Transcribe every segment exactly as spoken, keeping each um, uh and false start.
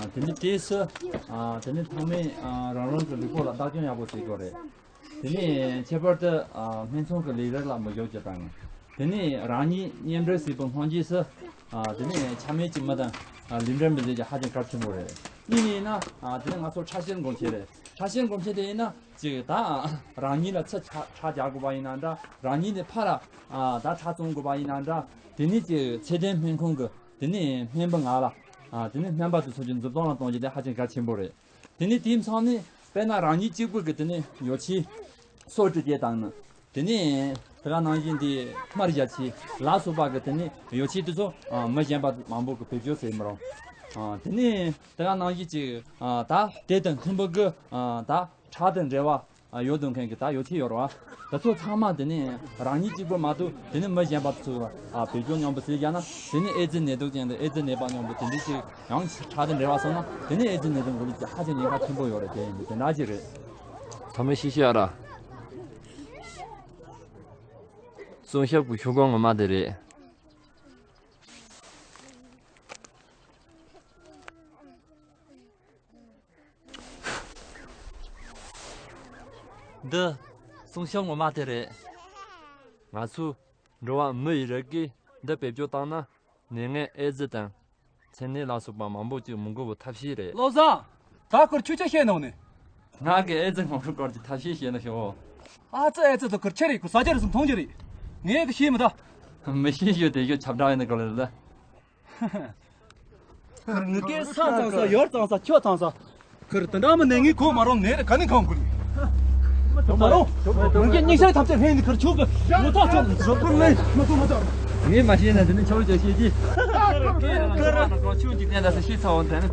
ཨ། དེ་ནི་དེས་སུ། ཨ། དེ་ནི་ཚང་མས། ཨ། རང་རང་གི་ལུས་པོ་ལ་བདག་སྐྱོང་ཡག་པོ་བྱེད་དགོས་རེད། དེ་ནས་ཁྱད་པར་དུ། ཨ། སྨད་འཚོང་གི་ལས་རིགས་ལ་མི་འཇོག་རྒྱུ་དང་། དེ་ནས་རང་ཉིད་གཉེན་འབྲེལ་བྱེད་པའི་སྔོན་རྗེས་སུ། ཨ། དེ་ནས་ཆ་མེད་ཀྱི་མི་དང་། ཨ། ལས་འབྲེལ་མི་བྱེད་རྒྱུ་ཧ་ཅང་གལ་ཆེན་པོ་རེད། གཉིས་ནས་ཡིན་ན། ཨ། དེ་ནས་ང་ཚོ་ཁྲག་ཤེད་སྒོམ་ཆེན་རེད། ཁྲག་ཤེད་སྒོམ་ཆེན་དེ་ཡིན་ན་ཅིག་ད་རང་ཉིད་ལ་ཚྭ་ཁྲག་རྒྱག་དགོས་པ་ཡིན་ན་འདྲ། རང་ཉིད་ནས་ཕར། ཨ། ད་ཁྲག་བཙོང་དགོས་པ་ཡིན་ན་འདྲ། དེ་ནས་ཅིག་ཚད་ལྡན་སྨན་ཁང་གི་དེ་ནས་སྨན་པ་ང་ལ། ཨ། དེ་ནས་སྨན་པ་དེ་ཚོ་གི་མཛུབ་སྟོན་ལ་གཏོང་རྒྱུ་དེ་ཧ་ཅང་གལ་ཆེན་པོ་རེད། དེ་ནས་དེའི་མཚམས་ནས་དཔེར་ན་རང་ཉིད་གཅིག་པུ་གི་དེ་ནས་ཡོ་བྱད་གསོག་སྤྲོད་བྱེད་སྟངས་ནི། དེ་ནས་དེ་ག་ནང་བཞིན་དེ་སྨན་རྒྱག་ཆས་ལ་སོགས་པ་གི་དེ་ནས་ཡོ་བྱད་དེ་ཚོ། ཨ། མི་གཞན་པ་མང་པོ་གི་བེད་སྤྱོད་བྱེད་མི་རུང་། ཨ། དེ་ནས་དེ་ག་ནང་བཞིན་ཅིག་ཨ། ད་དེ་དང་མཐུན་པ་གི། ཨ། ད་ཁྲག་དང་འབྲེལ་བ། ཨ། ཡོད་དོན་མཁན་གྱི་ད་ཡོ་བྱད་ཡོད་རེད་བ། ད་ཚོ་ཚང་མ་དེ་ནས་རང་ཉིད་གཅིག་པུ་མ་གཏོགས་དེ་ནས་མི་གཞན་པ་ཚོ། ཨ། བེད་སྤྱོད་མཉམ་པོ་བྱས་བཞག་ན་དེ་ནས་ཨེ་ཙི་ནད་དུག་ཅན་དང་ཨེ་ཙི་ནད་པ་མཉམ་པོ་དེ་འདྲ་ཞིག་ཡང་ཁྲག་དང་འབྲེལ་བ་སོང་ན་དེ་ནས་ཨེ་ཙི་ནད་དུག་འགོ་ལུགས་ཀྱི་ཧ་ཅང་ཉེན་ཁ་ཆེན་པོ་ཡོད་རེད། དེ་ཡིན་དེ་འདྲ་ཅིག་རེད། ཚང་མས་ཤེས་ཤེས་ཨ་ར། སྲུང་སྐྱོབ་ཀྱི་ཤོག་གུ་ངོ་མ་དེ་རེད། འདི་སྲུང་སྐྱོབ་ངོ་མ་དེ་རེད། ང་ཚོའི་འགྲོ་བ་མི་ཡི་རིགས་ཀྱིས་འདི་བེད་སྤྱོད་བཏང་ན་ནད་ངན་ཨེ་ཙི་དང་མཚན་ནད་ལ་སོགས་པ་མང་པོ་ཅིག་མི་འགོ་བའི་ཐབས་ཤེས་རེད། བློ་བཟང་། ད་ཁུར་ཆུ་ཆ་བཤད་ནོ་ནི། ང་གི་ཨེ་ཙི་ངོ་བོའི་སྐོར་གྱི་ཐབས་ཤེས་བཤད་ན་ཤོག་ཨ་ཙི་ཨེ་ཙི་དུ་ཁུར་ཆེ་རེད། ཁུ་ས་ཆ་རེ་སུ་མཐོང་རྒྱུ་རེད། ངས་གི་ཤེས་མི་ད། མི་ཤེས་ཞུ་དེ་ཞུ་ཆབ་བྲག་ཡིན་ན་ག་ལ་རེད་ལ། ཁུར་ངུ་སྐད་ས་གཙང་ས་ཡོར་གཙང་ས་ཆོ་གཙང་ས། ཁུར་དེ་འདྲ་མི་ནད་ངན་གོ་མ་རུང་ནད་རེ་ག་ནས་གང་དགོས་རེད། མ་རུང་། ངུ་སྐད་སྙིང་ས་ཐམས་ཅད་ལྷན་ནི་ཁུར་ཆོ་གི་ངོ་ཚ་ཆོ་ལ་ཟོ་ཁུར་ལེན་མ་ཐུབ་མ་ཐུབ། ངས་མ་ཤེས་ན་དེ་ནི་ཆོ་ཅོ་ཤེས་ཀྱི། ཁུར་ཁུར་ཁུར་ཁུར་ཆུང་གི་གནས་ལ་ས་ཤེས་ཚ་བོ་དེ་ནི།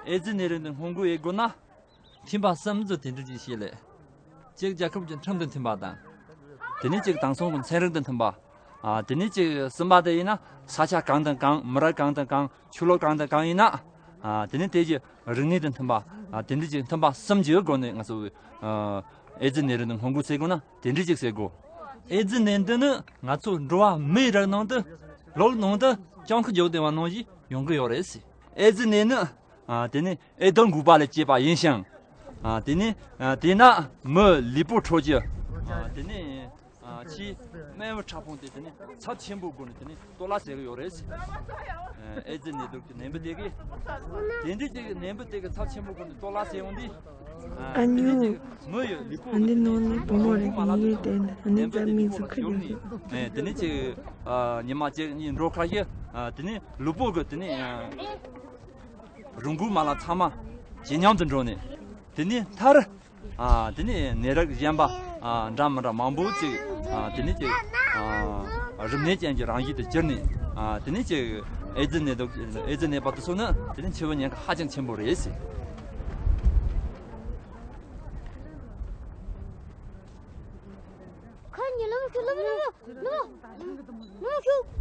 ཨེ་ཙི་ནད་རིགས་འདི་སྔོན་འགོག་ཡེད་དགོས་ན། ཁྲིམས་པ་གསུམ་ཚོས་དེ་འདྲ་ཅིག་བཤད་ལེ། གཅིག་རྒྱལ་ཁབ་ཀྱི་ཁྲིམས་དང་མཐུན་པ་དང་། དེ་ནས་གཅིག་དེང་སང་གི་ཚན་རིག་དང་མཐུན་པ། ཨ། དེ་ནས་གཅིག་གསུམ་པ་དེ་ཡིན་ན་ས་ཆ་གང་དང་གང་། མི་རབས་གང་དང་གང་། ཆོས་ལུགས་གང་དང་གང་ཡིན་ན། ཨ། དེ་ནས་དེ་གི་རིག་གནས་དང་མཐུན་པ། ཨ། དེ་འདྲ་ཅིག་མཐུན་པ་གསུམ་གྱི་སྒོ་ནས་ང་ཚོ། ཨ། ཨེ་ཙི་ནད་རིགས་འདི་སྔོན་འགོག་བྱེད་དགོས་ན་དེ་འདྲ་ཅིག་བྱེད་དགོས། ཨེ་ཙི་ནད་འདི་ནི་ང་ཚོ་འགྲོ་བ་མིའི་རིགས་ནང་དུ། ལོ་ནང་དུ་སྤྱང་ཀི་རྒྱུག་བསྡད་པ་ནང་བཞིན་ཡོང་གི་ཡོད་རེད་ཟེར། ཨེ་ཙི་ནད་ནི། ཨ། དེ་ནི་ཨེ་ཏོན་འགོས་པ་ལས་སྐྱེས་པ་ཡིན་ཞིང་། ཨ། དེ་ནི། ཨ། དེས་ན་མིའི་ལུས་པོའི་ཁྲོད་ཀྱི། ཨ། དེ་ནི། ཨ། ཕྱིའི་སྨན་བུ་ཕྲ་ཕུང་དེ་དེ་ནི་ཚབས་ཆེན་པོའི་སྒོ་ནས་དེ་ནི་གཏོར་བརླག་བྱེད་ཀྱི་ཡོད་རེད། ཨ། ཨེ་ཙི་ནད་དུག་གི་ནད་འབུ་དེ་གིས། དེ་འདྲའི་ཅིག་ནད་འབུ་དེ་གིས་ཚབས་ཆེན་པོའི་སྒོ་ནས་གཏོར་བརླག་བྱེད་ཡོང་དུས། ཨ། དེ་ནི་ཅིག་མི་ཡི་ལུས་པོ་གི་འདི་ནང་ནས་བུ་མོ་རེ་གི་ཡིན་དེ་ནི་ནད་འབུ་དེ་ལུས་པོ་ལ་ཡོང་ནས། ཨ། དེ་ནི་ཅིག་ཨ། ཉི་མ་གཅིག་གཉིས་འགྲོ་ཁ་ཤས། ཨ། དེ་ནི་ལུས་པོ་གི་དེ་ནི། ཨ། རུས་ཁུངས་མ་ལག་ཚང་མ་ཇེ་ཉམས་སུ་འགྲོ་ནས། དེ་ནས་མཐར། ཨ། དེ་ནས་ནད་རིགས་གཞན་པ། ཨ། འདྲ་མི་འདྲ་མང་པོ་ཅིག། ཨ། དེ་ནས་ཅིག། ཨ། རིམས་ནད་ཅན་གྱི་རང་བཞིན་དུ་གྱུར་ནས། ཨ། དེ་ནས་ཅིག་ཨེ་ཙི་ནད་དུག་ཨེ་ཙི་ནད་པ་དེ་ཚོ་ནི་དེ་ནས་འཆི་བའི་ཉེན་ཁ་ཧ་ཅང་ཆེན་པོ་རེད་ཟེར། ཁ་ཉེ་ལམ་ཁྱོད་ལམ་ལམ་ལམ་ལམ་ཁྱོད།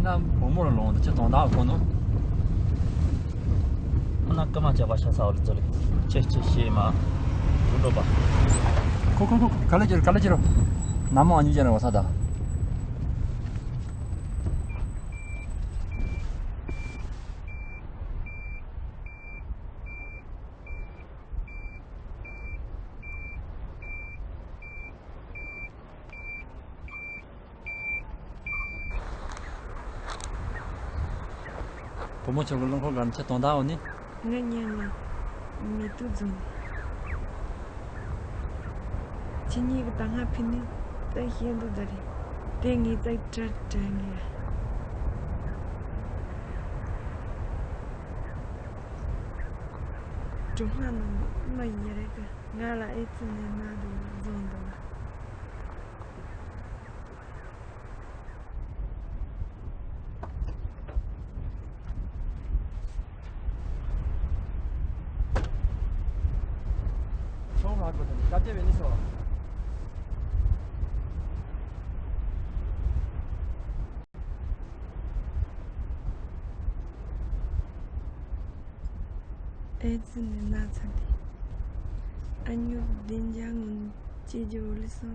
ཕི་ན་བུ་མོར་ལོངས་ཏེ་ཁྱི་དོན་དག་གོ་ནོ། ཁོ་ན་ཀི་མ་བྱ་བ་ཤ་ཚ་བ་ལ་ཙོ་ལེ། ཆེ་ཆེ་ཤེས་མ། བུ་འགྲོ་པ། ཁོ་ཁོ་ཁོ་ག་ལ་ཅི་རུ་ག་ལ་ཅི་རུ། ན་མོ་ཨ་ཉུ་ཅན་ར་བ་ས་ད། བུ་མོ་ཁྱོད་ཀྱི་རླངས་འཁོར་སྒང་ཁྱི་དོན་དག་འོ་ནི། ང་ཉལ་ལ་མེ་ཏོག་རྫོང་ནས། ཁྱེད་གཉིས་ཀྱི་ད་སྔ་ཕི་ནི་ད་ཤེས་འདུག་ད་རེད། དེ་ངའི་ཙག་དྲ་དྲ་ངེ། གྲུ་སྣ་ནང་མི་ཉེ་རེ་གི་ང་ལ་ཨེ་ཙི་ནད་ན་འདུག་བཟོ་འདུག་ལ། ཆུང་མ་གོ་དང་སྐབས་རྒྱབ་ཡོད་ནི་སོ། ཨེ་ཙི་ནད་ན་ཚ་དེ། ཨ་ཉོ་བདེ་འཇགས་ངང་སྐྱེ་རྒྱུ་འོ་ལེ་སོ།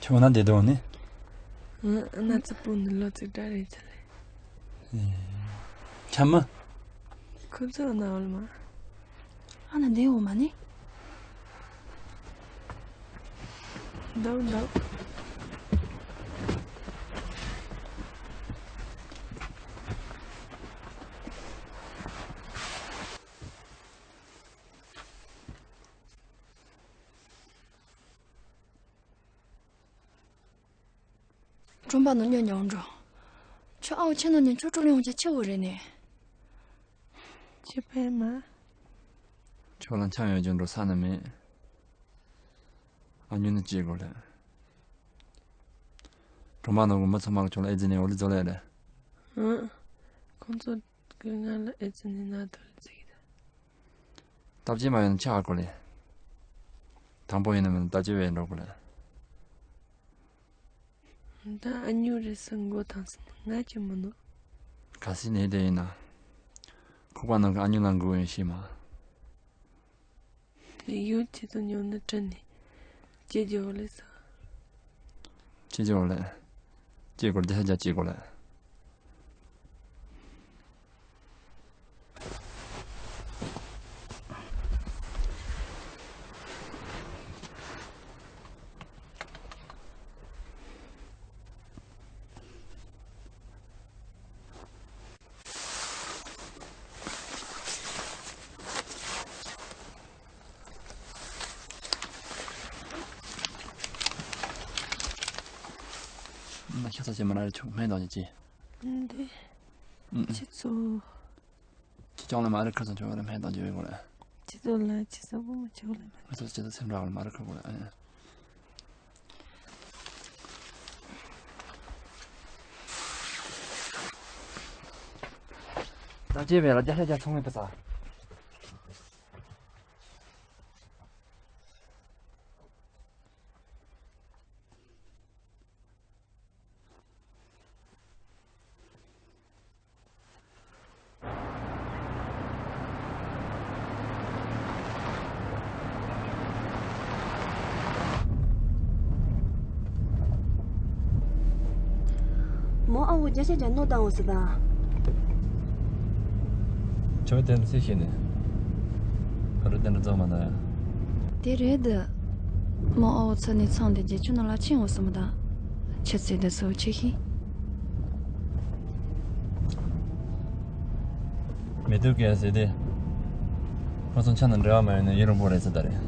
ཁྱོད་ན་བསྡད་འདུག་ནི། ཨ་ན་ཙི་པུ་ནི་ལོ་ཙི་འདྲ་རེད་ཚ་ལེ། ཆ་མ། ཁོ་ཚོ་ན་འོལ་མ། ཨ་ན་འདི་འོ་མ་ནི། འདུག་འདུག་གྲོང་པ་ནང་སྙོན་ཡོང་འགྲོ། ཁྱོད་ཨའོ་ཆེ་ནང་ནས་ཁྱོད་སྤྲོ་ལེ་ཡོང་ཆ་ཆེ་བོ་རེད་ནས། ཅི་ཕན་མ། ཁྱོད་ལ་འཆམ་ཡོད་རྒྱུ་འགྲོ་ས་ནི་མེད། ཨ་ཉུ་ནི་ཅི་དགོས་ལེ། གྲོང་པ་ནང་གི་མི་ཚང་མ་གི་ཁྱོད་ལ་ཨེ་ཙི་ནས་འོ་ལི་ཛོ་ལེ་རེད། ཨང་། ཁོང་ཚོ་གི་ང་ལ་ཨེ་ཙི་ནས་ན་དོ་ལི་ཙི་གི་ད། སྟབས་ཅི་མ་ཡོང་ན་ཆ་ཧ་གོ་ལེ། དང་པོ་ཡིན་ན་མིན་ན་སྟབས་ཅི་བས་འགྲོ་གོ་ལེ། ད་ཨ་ཉུ་རེ་སི་མགོ་དང་སི་ང་ཅི་མི་ནུ། ག་སི་ནས་དེ་ཡིན་ན། ཁོག་པ་ནང་གི་ཨ་ཉུ་ལ་མགོ་ཡོང་ཤེས་མ། ཡུལ་ཅི་ཚོ་ཉོ་ནི་དྲན་ནས་ཅི་རྒྱོ་ལེ་ས། ཅི་རྒྱོ་ལེ། ཅི་གོ་ལེ་ཅི་ཧ་ཅི་གོ་ལེ། ན་ཤ་ཚ་ཆེ་མ་ར་རེ་ཆུང་སྨན་དང་ཅི། འདི། ཨུ། ཁྱེད་ཚོ། ཁྱེད་ཅང་ལ་མ་རེ་ཁ་སང་ཆུང་བ་ལ་སྨན་དང་ཅི་བའི་གོ་ལ། ཁྱེད་ཚོ་ལ་ཁྱེད་ཚོ་བུ་མོ་ཆུང་ལ་མ། ཁྱེད་ཚོ་ཁྱེད་ཚོ་སེམས་རག་ལ་མ་རེ་ཁ་གོ་ལ། ད་ཅི་བས་ལ་རྒྱ་ཤ་རྒྱ་ཚོང་མེད་པ་ས། མོ་ཨ་བོ་རྒྱ་ཤ་རྒྱ་ནོ་དང་འོ་སི་དང་། ཁྱོད་དེ་འདྲ་ཚེ་ཤེས་ནས། ཨ་རུ་དེ་འདྲ་རྫོགས་མ་ན་ཡ། དེ་རེད་དེ། མོ་ཨ་བོ་ཚོ་ནས་ཚང་དེ་རྒྱ་ཆུ་ནང་ལ་ཕྱིན་འོ་སི་མ་དང་། ཁྱེད་ཚེ་དེ་སོ་ཆེ་ཤི། མེ་ཏོག་གས་ཟེར་ཏེ། ཁོ་ཚོ་ཆ་ནང་འབྲེལ་བ་མ་ཡོང་ན་ཡུན་རིང་པོ་རེད་ཟེར་ད་རེད།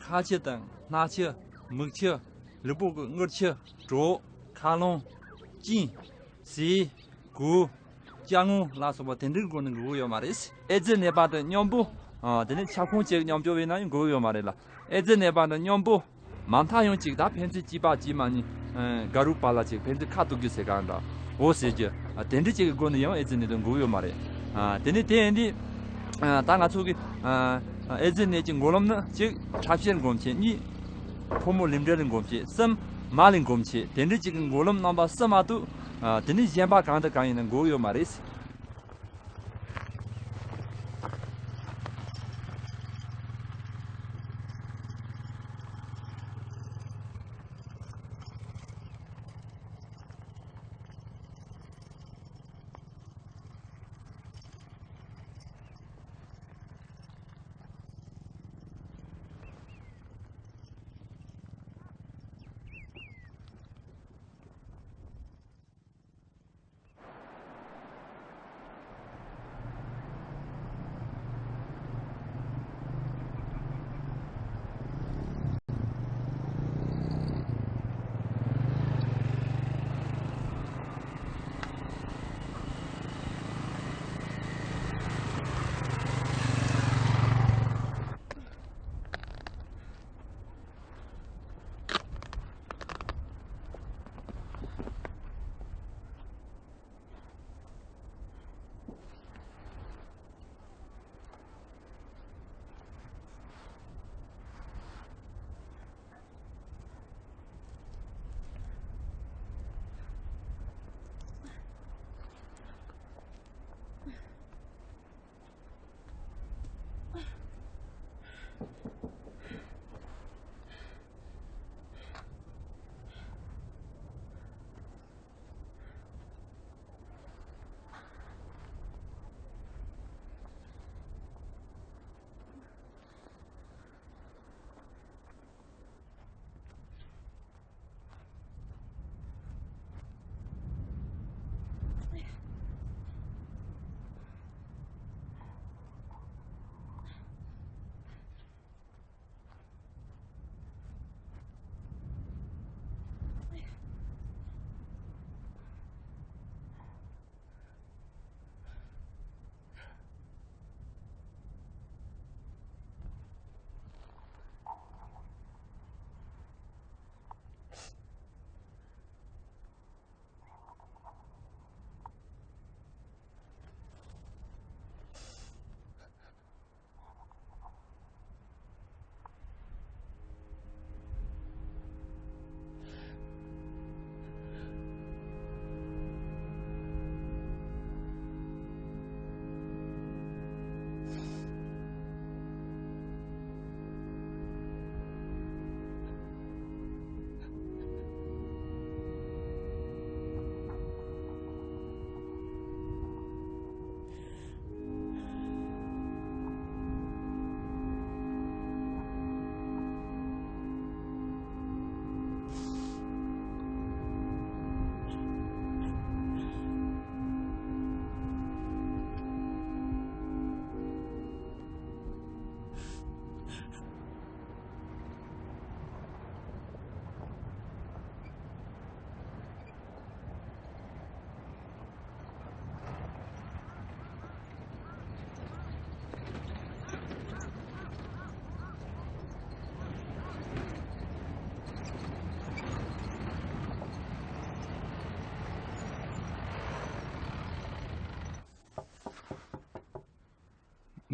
ཁ་ཆུ་དང་སྣ་ཆུ། མིག་ཆུ། ལུས་པོ་གི་དངུལ་ཆུ། གྲོད། ཁ་རླངས། གཅིན། ཟས། གོས། ལྕགས་སྔོན་ལ་སོགས་པ་དེ་འདྲའི་སྒོ་ནས་འགོས་ཡོད་མ་རེད། ཨེ་ཙི་ནད་པ་དང་མཉམ་པོ། ཨ། དེ་ནས་ཁྱབ་ཁོངས་གཅིག་མཉམ་སྤྱོད་བྱས་ན་ཡང་འགོས་ཡོད་མ་རེད་ལ། ཨེ་ཙི་ནད་པ་དང་མཉམ་པོ། མ་མཐའ་ཡང་གཅིག་ད་ཕན་ཚུན་གཅིག་པ་གཅིག་མ་གཉིས། ཨ། དགའ་རབ་པ་ལ་གཅིག་ཕན་ཚུན་ཁ་གཏུག་རྒྱུ་ཟེར་གང་འདྲ། འོ་ཟེར་རྒྱུ། ཨ། དེ་འདྲ་གཅིག་གི་སྒོ་ནས་ཡང་ཨེ་ཙི་ནད་དུ་འགོས་ཡོད་མ་རེད། ཨ། དེ་ནས་དེ་ཡིན་དུས། ཨ། ད་ང་ཚོ་གི། ཨ། ཨེ་ཙི་ནད་ཀྱི་འགོས་ལམ་ནི་གཅིག་ཁྲག་ཤེད་འགོས་བྱེད། གཉིས། ཕོ་མོ་ལུས་འབྲེལ་ལས་འགོས་བྱེད། གསུམ། མ་ལས་འགོས་བྱེད། དེ་འདྲ་གཅིག་གི་འགོས་ལམ་རྣམ་པ་གསུམ་མ་གཏོགས། ཨ། དེ་ནས་གཞན་པ་གང་དང་གང་ཡིན་ན་འགོས་ཡོད་མ་རེད།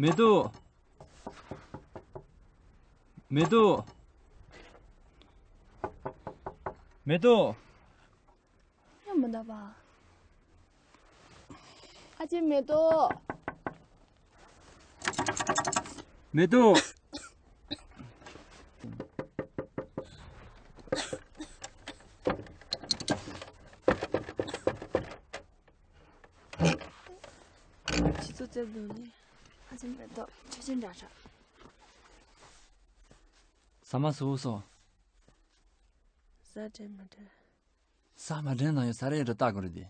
མེ་ཏོག་མེ་ཏོག་མེ་ཏོག་ཡང་མི་འདུག་པ། ཨ་ཅེ་མེ་ཏོག་མེ་ཏོག་ཁྱེད་ཚོ་བཙལ་འདུག་ནི། ཨ་ཅེ་མེ་ཏོག་ཆུ་ཆེན་འདྲ་འདྲ། ཟ་མ་ཟོས་སོང་། ཟ་དྲན་མ་དྲན། ཟ་མ་དྲན་ན་ཡང་ཟ་རེ་རེ་ལྟ་དགོས་རེད་དེ།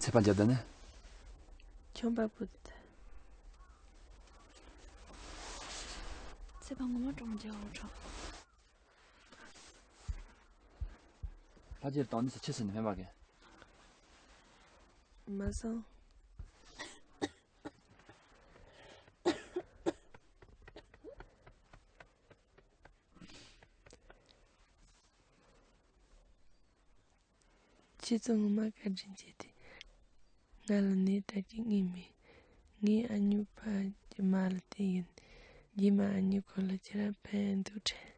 ཚད་པ་བརྒྱབ་ད་ནི། ཁྱོད་པ་བུ། ཚད་པ་ངོ་མ་གྲོང་རྒྱལ་འོ་གྲོང་། ཕ་ཁྱེར་དང་ནི་སུ་ཆི་ཟིན་ཕན་པ་གི། མ་སོང་། ཁྱེད་ཚོ་ངོ་མ་བཀའ་དྲིན་ཆེ་སྟེ། ང་ལ་ནད་ད་གིན་ངེས་མེད། ངའི་ཨ་ཉུ་ཕ་གི་མ་ལ་བལྟས་ཡིན། རྗེས་མ་ཨ་ཉུ་ཁོ་ལ་ཁྱེད་རང་ཕན་འདུག་དྲན།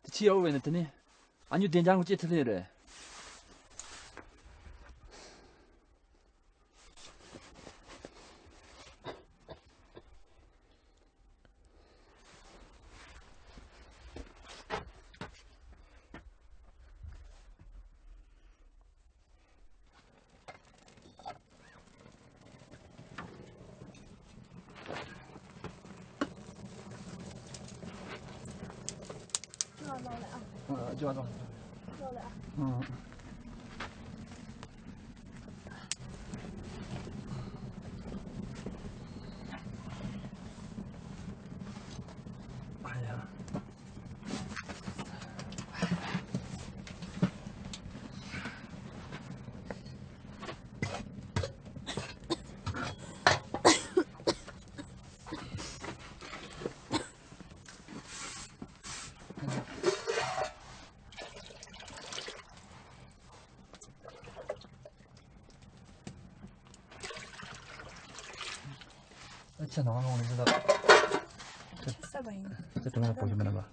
དེ་ཕྱི་ཡར་བས་ན་དེ་ནི་ཨ་ཉུ་བདེ་འཇགས་ངོ་ཅི་ཐུབ་ཡོད་རེད། ཨ་ཅེ་ནང་ལོགས་ནས་ཟིན་ད། ཨ་ཅེ་ས་བ་ཡིན། ཨ་ཅེ་དུ་མ་པོ་ཞིག་མིན་ན་བ།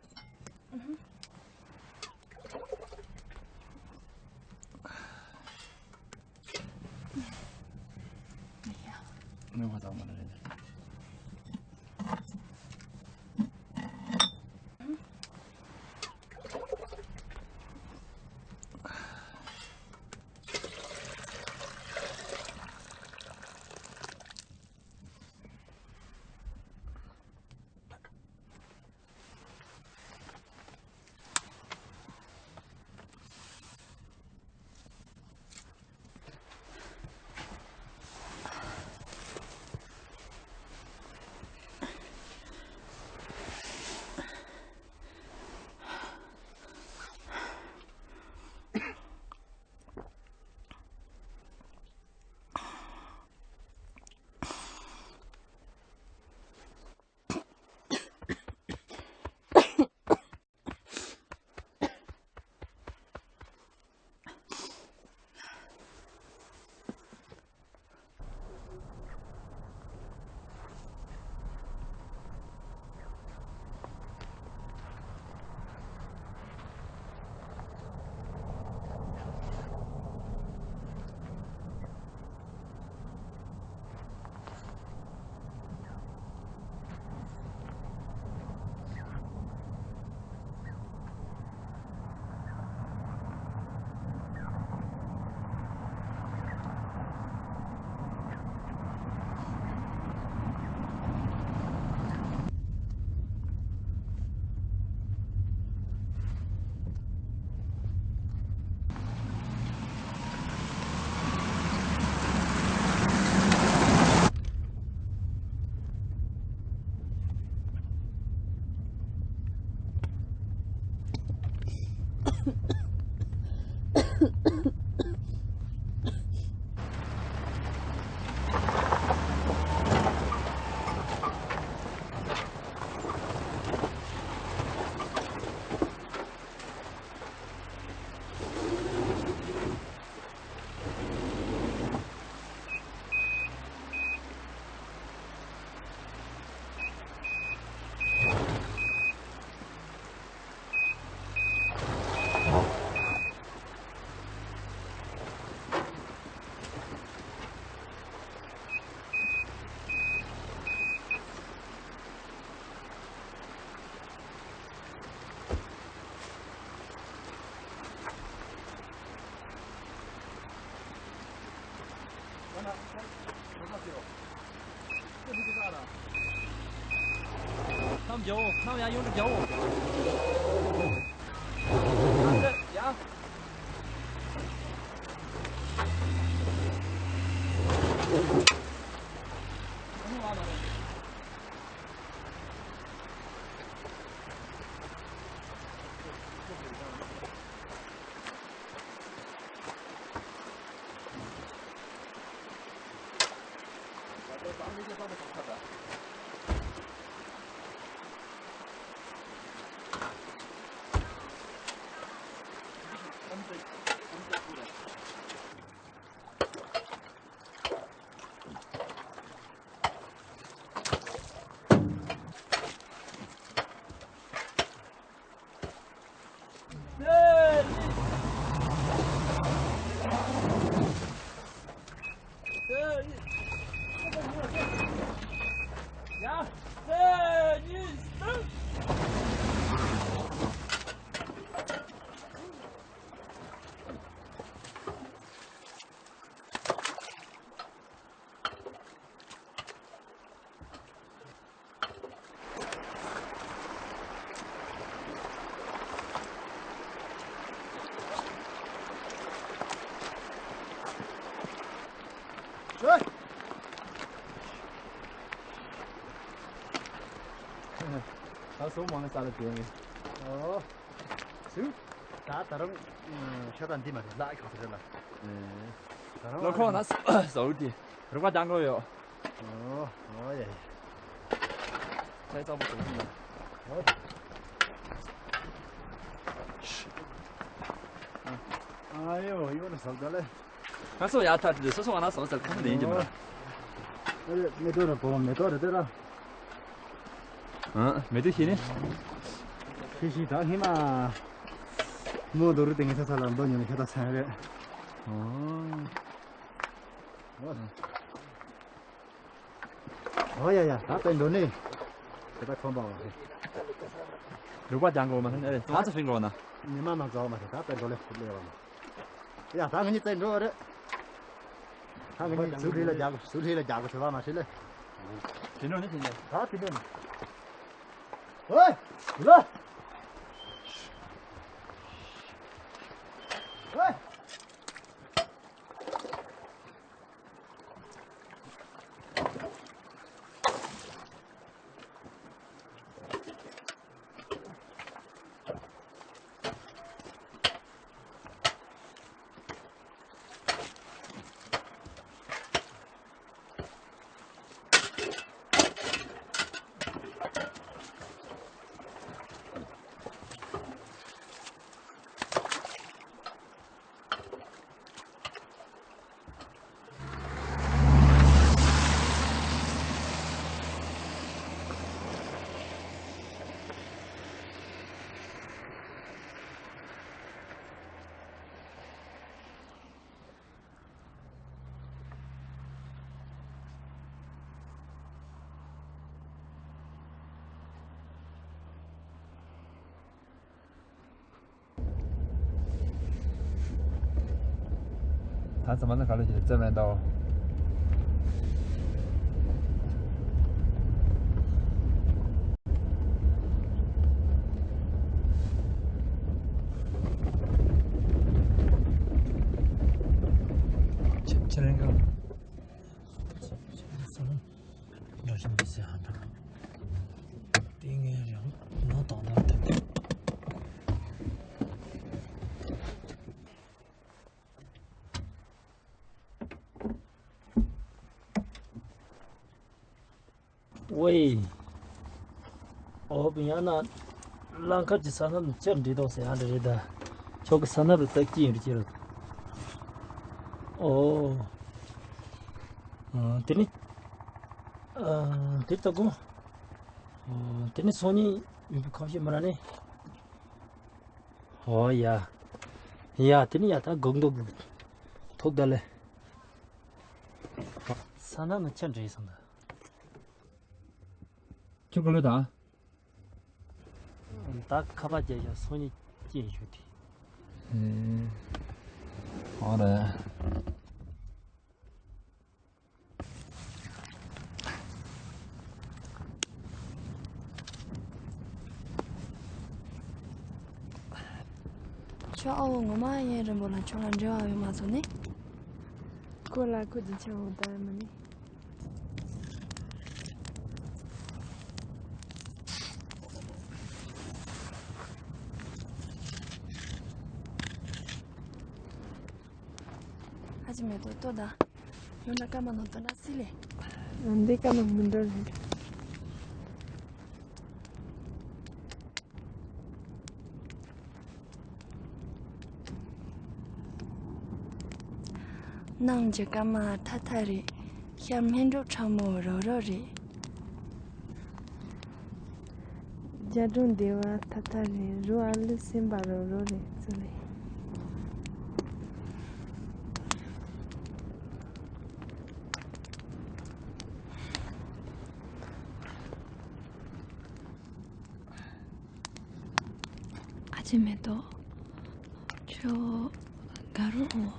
རྒྱལ་པོ་ནམ་ཡང་ཡོང་དུ་རྒྱལ་པོ། ཡ། ད་སོ་མང་ས་ལ་དེ་ནི། ཨོ། ཚུ། ད་ད་རུང་ཤ་ད་འདི་མ་རེད་ལ་ཁ་ཚ་རེད་ལ། ད་རུང་ལོ་ཁོ་ན་ཟོ་དེ། རུ་བ་དང་གོ་ཡོ། ཨོ། ཨོ་ཡེ། ཚེ་ཚ་པོ་ཚོ་ཡིན། ཨོ། ཨ་ཡོ་ཡོ་ན་ཟོ་ད་ལེ། ང་སོ་ཡ་ཐ་དེ་སོ་སོ་ང་ན་སོ་ཟེར་ཁ་མི་ལེན་གྱི་མ། ཨོ། ཨ་རེ་མེ་ཏོག་ར་བོ་མེ་ཏོག་ར་དེ་ར། ཨ། མེ་ཏོག་ཤི་ནི། ཤི་ཤི་ད་ཧི་མ། མོ་དོ་རུ་ཏེ་ངེ་ཚ་ཚ་ལ་འདོ་ཉོ་ནི་ཁྱོད་ད་ཚན་རེད། ཨོ། ཨོ་ཡ་ཡ་ད་པེ་འགྲོ་ནི། ཁྱོད་ད་ཁོམ་པ་བ་ཧེ། རུ་པ་ཅང་གོ་མ་ཧན་ཨེ་ཚ་ཚ་ཧྲིང་གོ་ན། ཉི་མ་མ་ཛོ་མ་ཧེ་ད་པེ་འགྲོ་ལེ་ལེ་བ་ན། ཡ་ད་ང་གཉིས་ཙེ་འགྲོ་རེད། ད་ང་གཉིས་ཟུར་ལྷེ་ལ་རྒྱག་ཟུར་ལྷེ་ལ་རྒྱག་གོ་ཟེར་བ་མ་ཧྲི་ལེ། དེ་འགྲོ་ནི་དེ་འགྲོ། ད་དེ་འགྲོ་ནི། ཧོ། ལོ། ཧོ། ད་ཚང་མ་ལ་ག་ལ་ཞིག་རྩེ་མེད་དོ། ཆེ་ཆེ་རེད་ག་འདྲ་ཞིག་མི་ཟེར་ཧ་ན། ཏིང་ངེ་རང་ནོ་དང་དང་དེ། ཝེ། ཨོ་བི་ཡང་ན། ལང་ཁར་གྱི་ས་ནམ་ནི་ཅར་འདྲི་དོགས་ཟེར་ཡང་འདྲི་རེད་ད། ཆོག་གི་ས་ནམ་རུ་ཏག་ཅི་ཡིན་རུ་ཅི་རུ། ཨོ། ཨ། དེ་ནི། ཨ། དེ་ལྟ་གོ། ཨོ། དེ་ནི་སོང་ནི་ཡུལ་གྱི་ཁམས་ཤེས་མི་ར་ནི། ཨོ་ཡ། ཡ་དེ་ནི་ཡ་ད་གོག་འདུག་ཐོག་ད་ལེ། ས་ནམ་ནི་ཅར་འདྲི་སོང་ད། ཁྱོད་ག་ལོས་དང་། ད་ཁ་པར་རྒྱག་ཡ་སང་ཉིན་སྐྱེལ་ཞུ་དེ། ཨེ། ཨ་རེ། ཁྱོད་ཨ་བོ་ངོ་མ་ཡུན་རིང་པོ་ལ་ཁྱོད་ལ་འབྲེལ་བ་ཡོད་མ་སོང་ནི། ཁོ་ལ་ཁོ་གི་ཆ་འོ་ད་མ་ནི། ཨ་ཅེ་མེ་ཏོག་ལྟོས་དང་། ཡོང་ན་སྐར་མ་ནང་དུ་ན་སི་ལེ། འདི་སྐར་མ་མི་འགྲོ་རེད། གནམ་གྱི་སྐར་མ་ཐ་ཐ་རེད། ཤར་སྔོན་འགྲོ་ཁྲ་མོ་རོ་རོ་རེད། རྒྱ་གྲོང་སྡེ་བ་ཐ་ཐ་རེད། རོ་ཨ་ལུ་སེམས་པ་རོ་རོ་རེད་ཚུལ་ལེ། ཨ་ཅེ་མེ་ཏོག་ཁྱོད་དགའ་རོགས་འོ།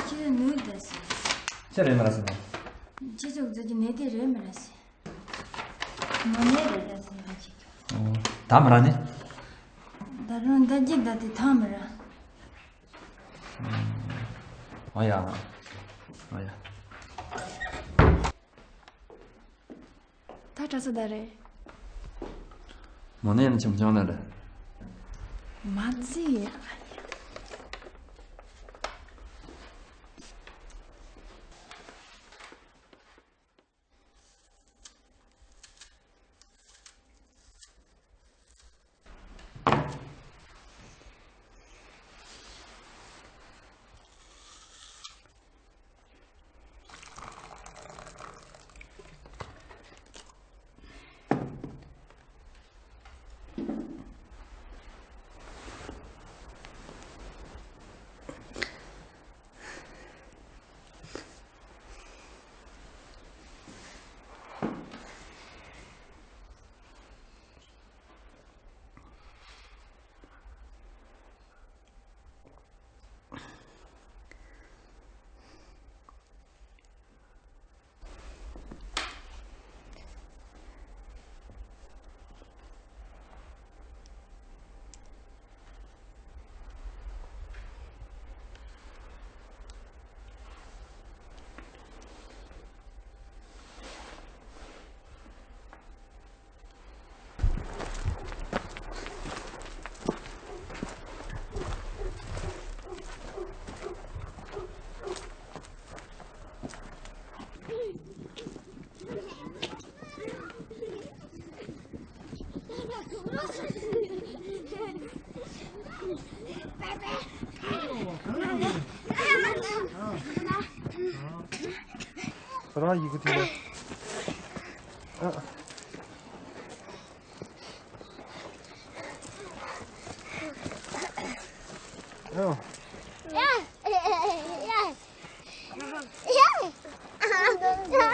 ཁྱེད་ནུས་ད་སི། ཅི་རེད་མ་ར་སི་ན། ཁྱེད་ཚོ་ཚོ་གི་ནད་དེ་རེད་མ་ར་སི། མོ་ནད་རེད་ད་སི་ཧ་ཅིག་ད་མ་ར་ནི། ད་རུང་ད་ཅི་ད་དེ་ཐང་མ་ར། ཨ་ཡ། ཨ་ཡ། ད་གྲྭ་ས་ད་རེད། མོ་ནས་ཡང་ཆུང་ཆུང་ན་རེད། མ་ཚིག་རང་ཡི་གེ་དེ་ལ། ཨ། ཨ།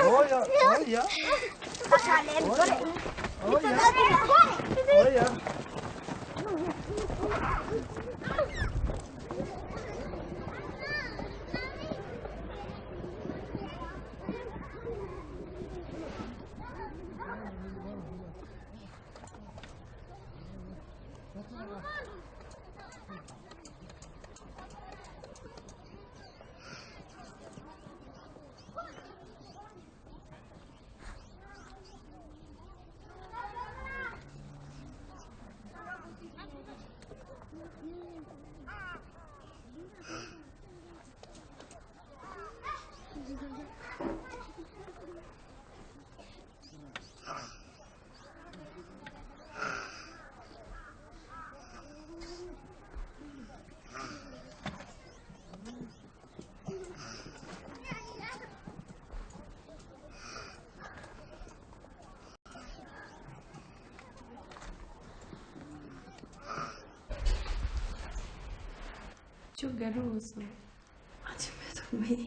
ཨོ་ཡ། ཨོ་ཡ། ཨོ་ཡ། ཨོ་ཡ། ཁྱོད་དགའ་རུ་འོ་སོང་། ཨ་ཅེ་མེད་སོང་མེད།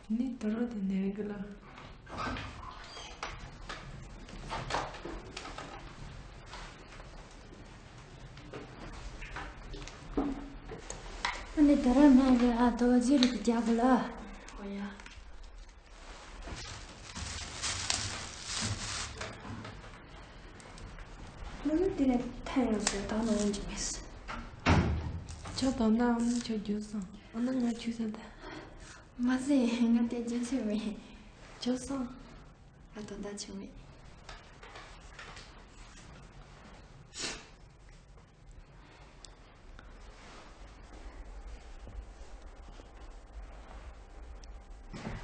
ནི་དོ་རོ་དེ་ནེ་གི་ལ། ཨ་ནི་དོ་རོ་ནེ་གི་ཨ་དོ་ཇི་རི་གི་རྒྱ་གི་ལ། ཨོ་ཡ། ང་ནི་དེ་ནས་ཐལ་ཡོང་ཟེར་ད་ནང་ཡོང་གི་མེད། ཁྱོད་དོན་དག་ཨ་ནི་ཁྱོད་རྒྱུགས་སོང་། ཨ་ནི་ང་ཁྱོད་ཟེར་ད། མ་ཟེར། ང་དེ་རྒྱུགས་ཆེ་མེད། རྒྱུགས་སོང་། ང་དོན་དག་ཆེ་མེད།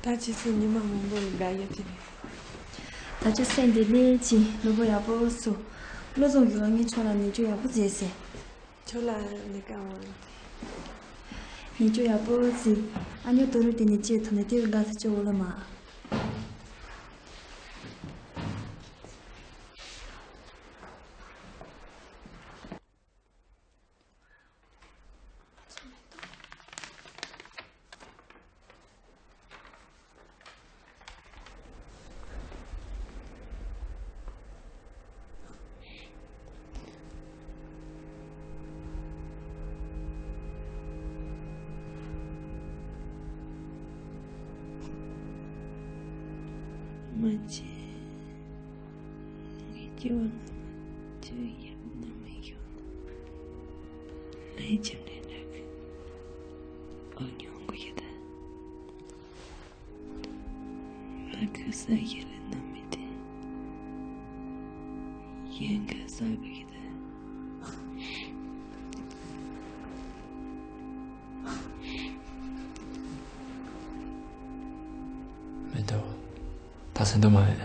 ད་ཅི་སེ་ཉི་མ་མང་པོ་ལ་དགའ་ཡོད་དེ་རེད། ད་ཅི་སེ་འདི་ནས་ཅི་ནུ་བོ་ཡག་པོ་སུ། བློ་བཟང་གི་ང་ངས་ཁྱོད་ལ་ནི་ཅོ་ཡག་པོ་མཛད་ཟེར། ཁྱོད་ལ་ནི་ཀ་བ། ནི་ཅོ་ཡག་པོ་མཛད། ཨ་ཉོ་དོ་རུ་དེ་ནི་ཅི་ཐོན་ནས་དེ་རུ་དགའ་ས་ཅོ་བོ་ལ་མ། མ་བྱེད། ངའི་སྐྱེ་བ་སྔ་མ་ཁྱོད་ཡིད་ནང་མི་ཤོང་ན། ངའི་ཁྱིམ་ནས་འདྲ་གི་ཨོ་ཉོང་གི་ཡོད་ད། ང་གི་ས་ཡི་ལ་ནང་མི་དེ་ཡན་ག་ས་གི་ཡོད་ད། མེད་དོ། ད་སེམས་དོ་མ་རེད།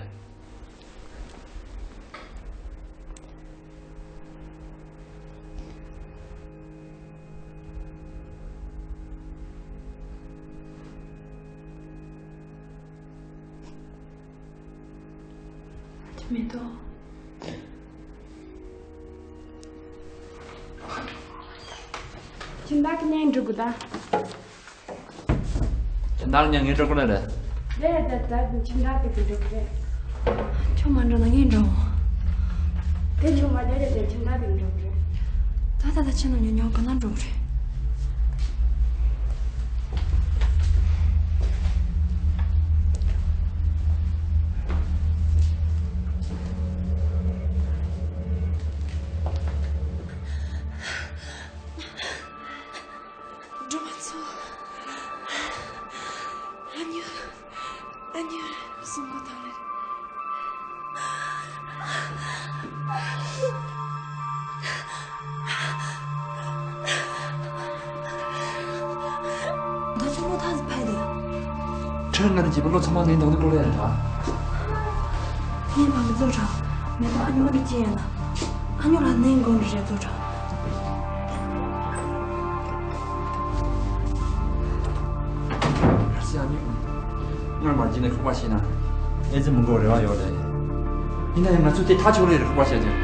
མེད་དོ། ཁྱིམ་བདག་གི་ནས་འགྲོ་དགོས་ད། ཁྱིམ་བདག་ཉང་ངེ་འགྲོ་དགོས་ན་རེད། རེད་རེད་རེད། ཁྱིམ་བདག་གི་དེ་འགྲོ་གི་རེད། ཁྱོད་མ་འགྲོ་ན་ངས་འགྲོ། དེ་ཁྱོད་མ་རེད་རེད་རེད། ཁྱིམ་བདག་གི་འགྲོ་གི་རེད། ད་ད་ད་ཁྱེད་རྣམས་ཉོ་ཉོ་ག་ན་འགྲོ་གི་རེད། སྒྲོལ་མ་མཚོ། ཨ་ཉོ། ཨ་ཉོ་སུམ་པ་ཐང་ལེ། ད་ཆུ་མོ་ཐག་ཕ་དེ། ཁྲོན་ང་ནི་བྱིས་པ་ལོ་ཚང་མ་ནས་འདང་ནི་ཀོ་ལེ་ཡ་ར། ངས་མ་མི་ཚོ་གྲང་། མེ་ཏོག་ཨ་ཉོ་རི་ཅི་ཡ་ན། ཨ་ཉོ་ལ་ནས་འགོང་རི་རེ་ཚོ་གྲང་། ཧར་སི་ཨ་མྱེས། སྔར་མ་བརྗེད་ནས་ཁུག་པ་བྱས་ན། ཨེ་ཙི་མི་འགོར་རེ་བ་ཡོད་རེད། ཡིན་ན་ཡང་ང་ཚོས་དེ་ཐག་ཆོད་རེད་ཁུག་པ་བྱས་ཀྱང་།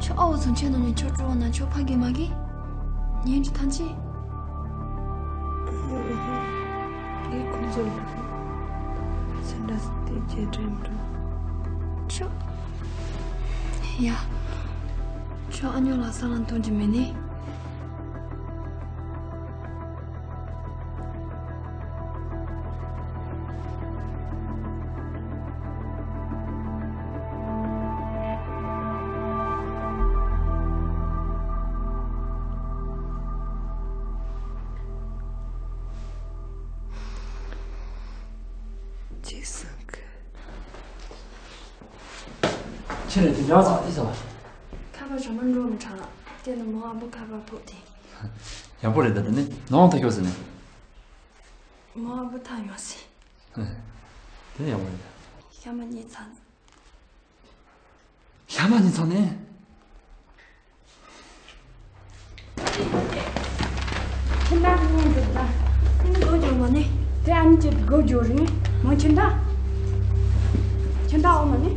ཁྱོད་ཨ་བོ་ཚོ་ཁྱོད་ནང་ནས་ཁྱོད་སྤྲོ་བ་ན་ཁྱོད་ཕ་གི་མ་གི། ཉན་གྱི་ཐམས་ཅད། ངས་ཁོང་ཚོར་སེམས་ཁྲལ་དེ་བྱེད་དྲན་འགྲོ། ཁྱོད། ཡ། ཁྱོད་ཨ་ཉོ་ལ་ས་ལ་འཐོན་གྱི་མེད་ནི། ཅིག་སང་གི། ཁྱེད་རང་དེ་འདྲ་ཚགས་ཏིག་ཟ་བ། ཁ་པར་ཞོ་མ་འགྲོ་མི་དྲག་དེ་ནི་མོ་ཨ་བུ་ཁ་པར་ཕོག་དེ། ཡག་པོ་རེད་ད། དེ་ནི་ནང་ཐག་ཤོག་ཟེར་ནས། མོ་ཨ་བུ་ཐག་ཡོང་ཟེར། དེ་ནི་ཡག་པོ་རེད་ད། ཤ་མ་གཉིས་ཚང་ནས། ཤ་མ་གཉིས་ཚང་ནས། ཁྱིམ་ནང་ཉལ་འདུག་ད། ཇོ་རིང་། མོ་ཁྱིམ་བདག་ཁྱིམ་བདག་འོ་མ་ནི།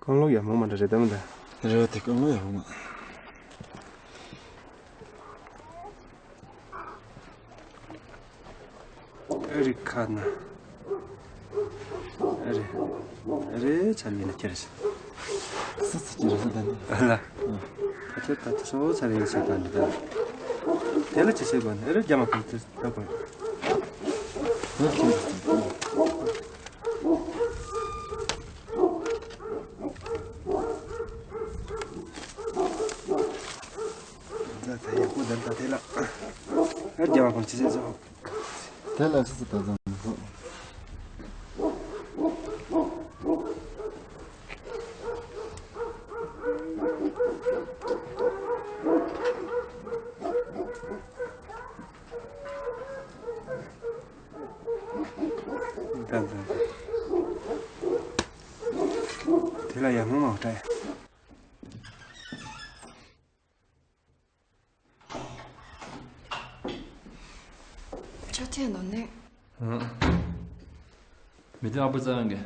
རྐང་ལག་ཡག་མོ་མ་འདྲ་རེད་དམ་ད། རེད་བ། དེ་རྐང་ལག་ཡག་མོ་མ། ཨ་རི་ཁ་ན། ཨ་རི། ཨ་རི་ཚ་ལི་ན་ཁྱེར་སི། སི་སི་ཁྱེར་སི་ད་ནི། ཨ་ལ། ཨ་ཁྱེར་ད་ཚ་སོ་ཚ་ལི་ན་ཤེས་པ་ནི་ད། དེ་ལ་ཅི་བྱེད་དགོས་ནི། ཨ་རི་རྒྱ་མ་ཁོང་དེ་ད་གོ། ཨ་ཁྱེར་སི། ད་ད་ཡག་པོ་ད་ད་དེ་ལ། ཨ་རྒྱ་མ་ཁོང་ཅི་བྱེད་སོ། དེ་ལ་སི་སི་ད་ཙམ་ཟོ། ད་ད། དེ་ལ་ཡག་མོ་མ་འོ་ད། ཆ་ཆེན་ནོ་ནི། ཨང་། མི་དེ་ཨ་བུ་ཙང་གི།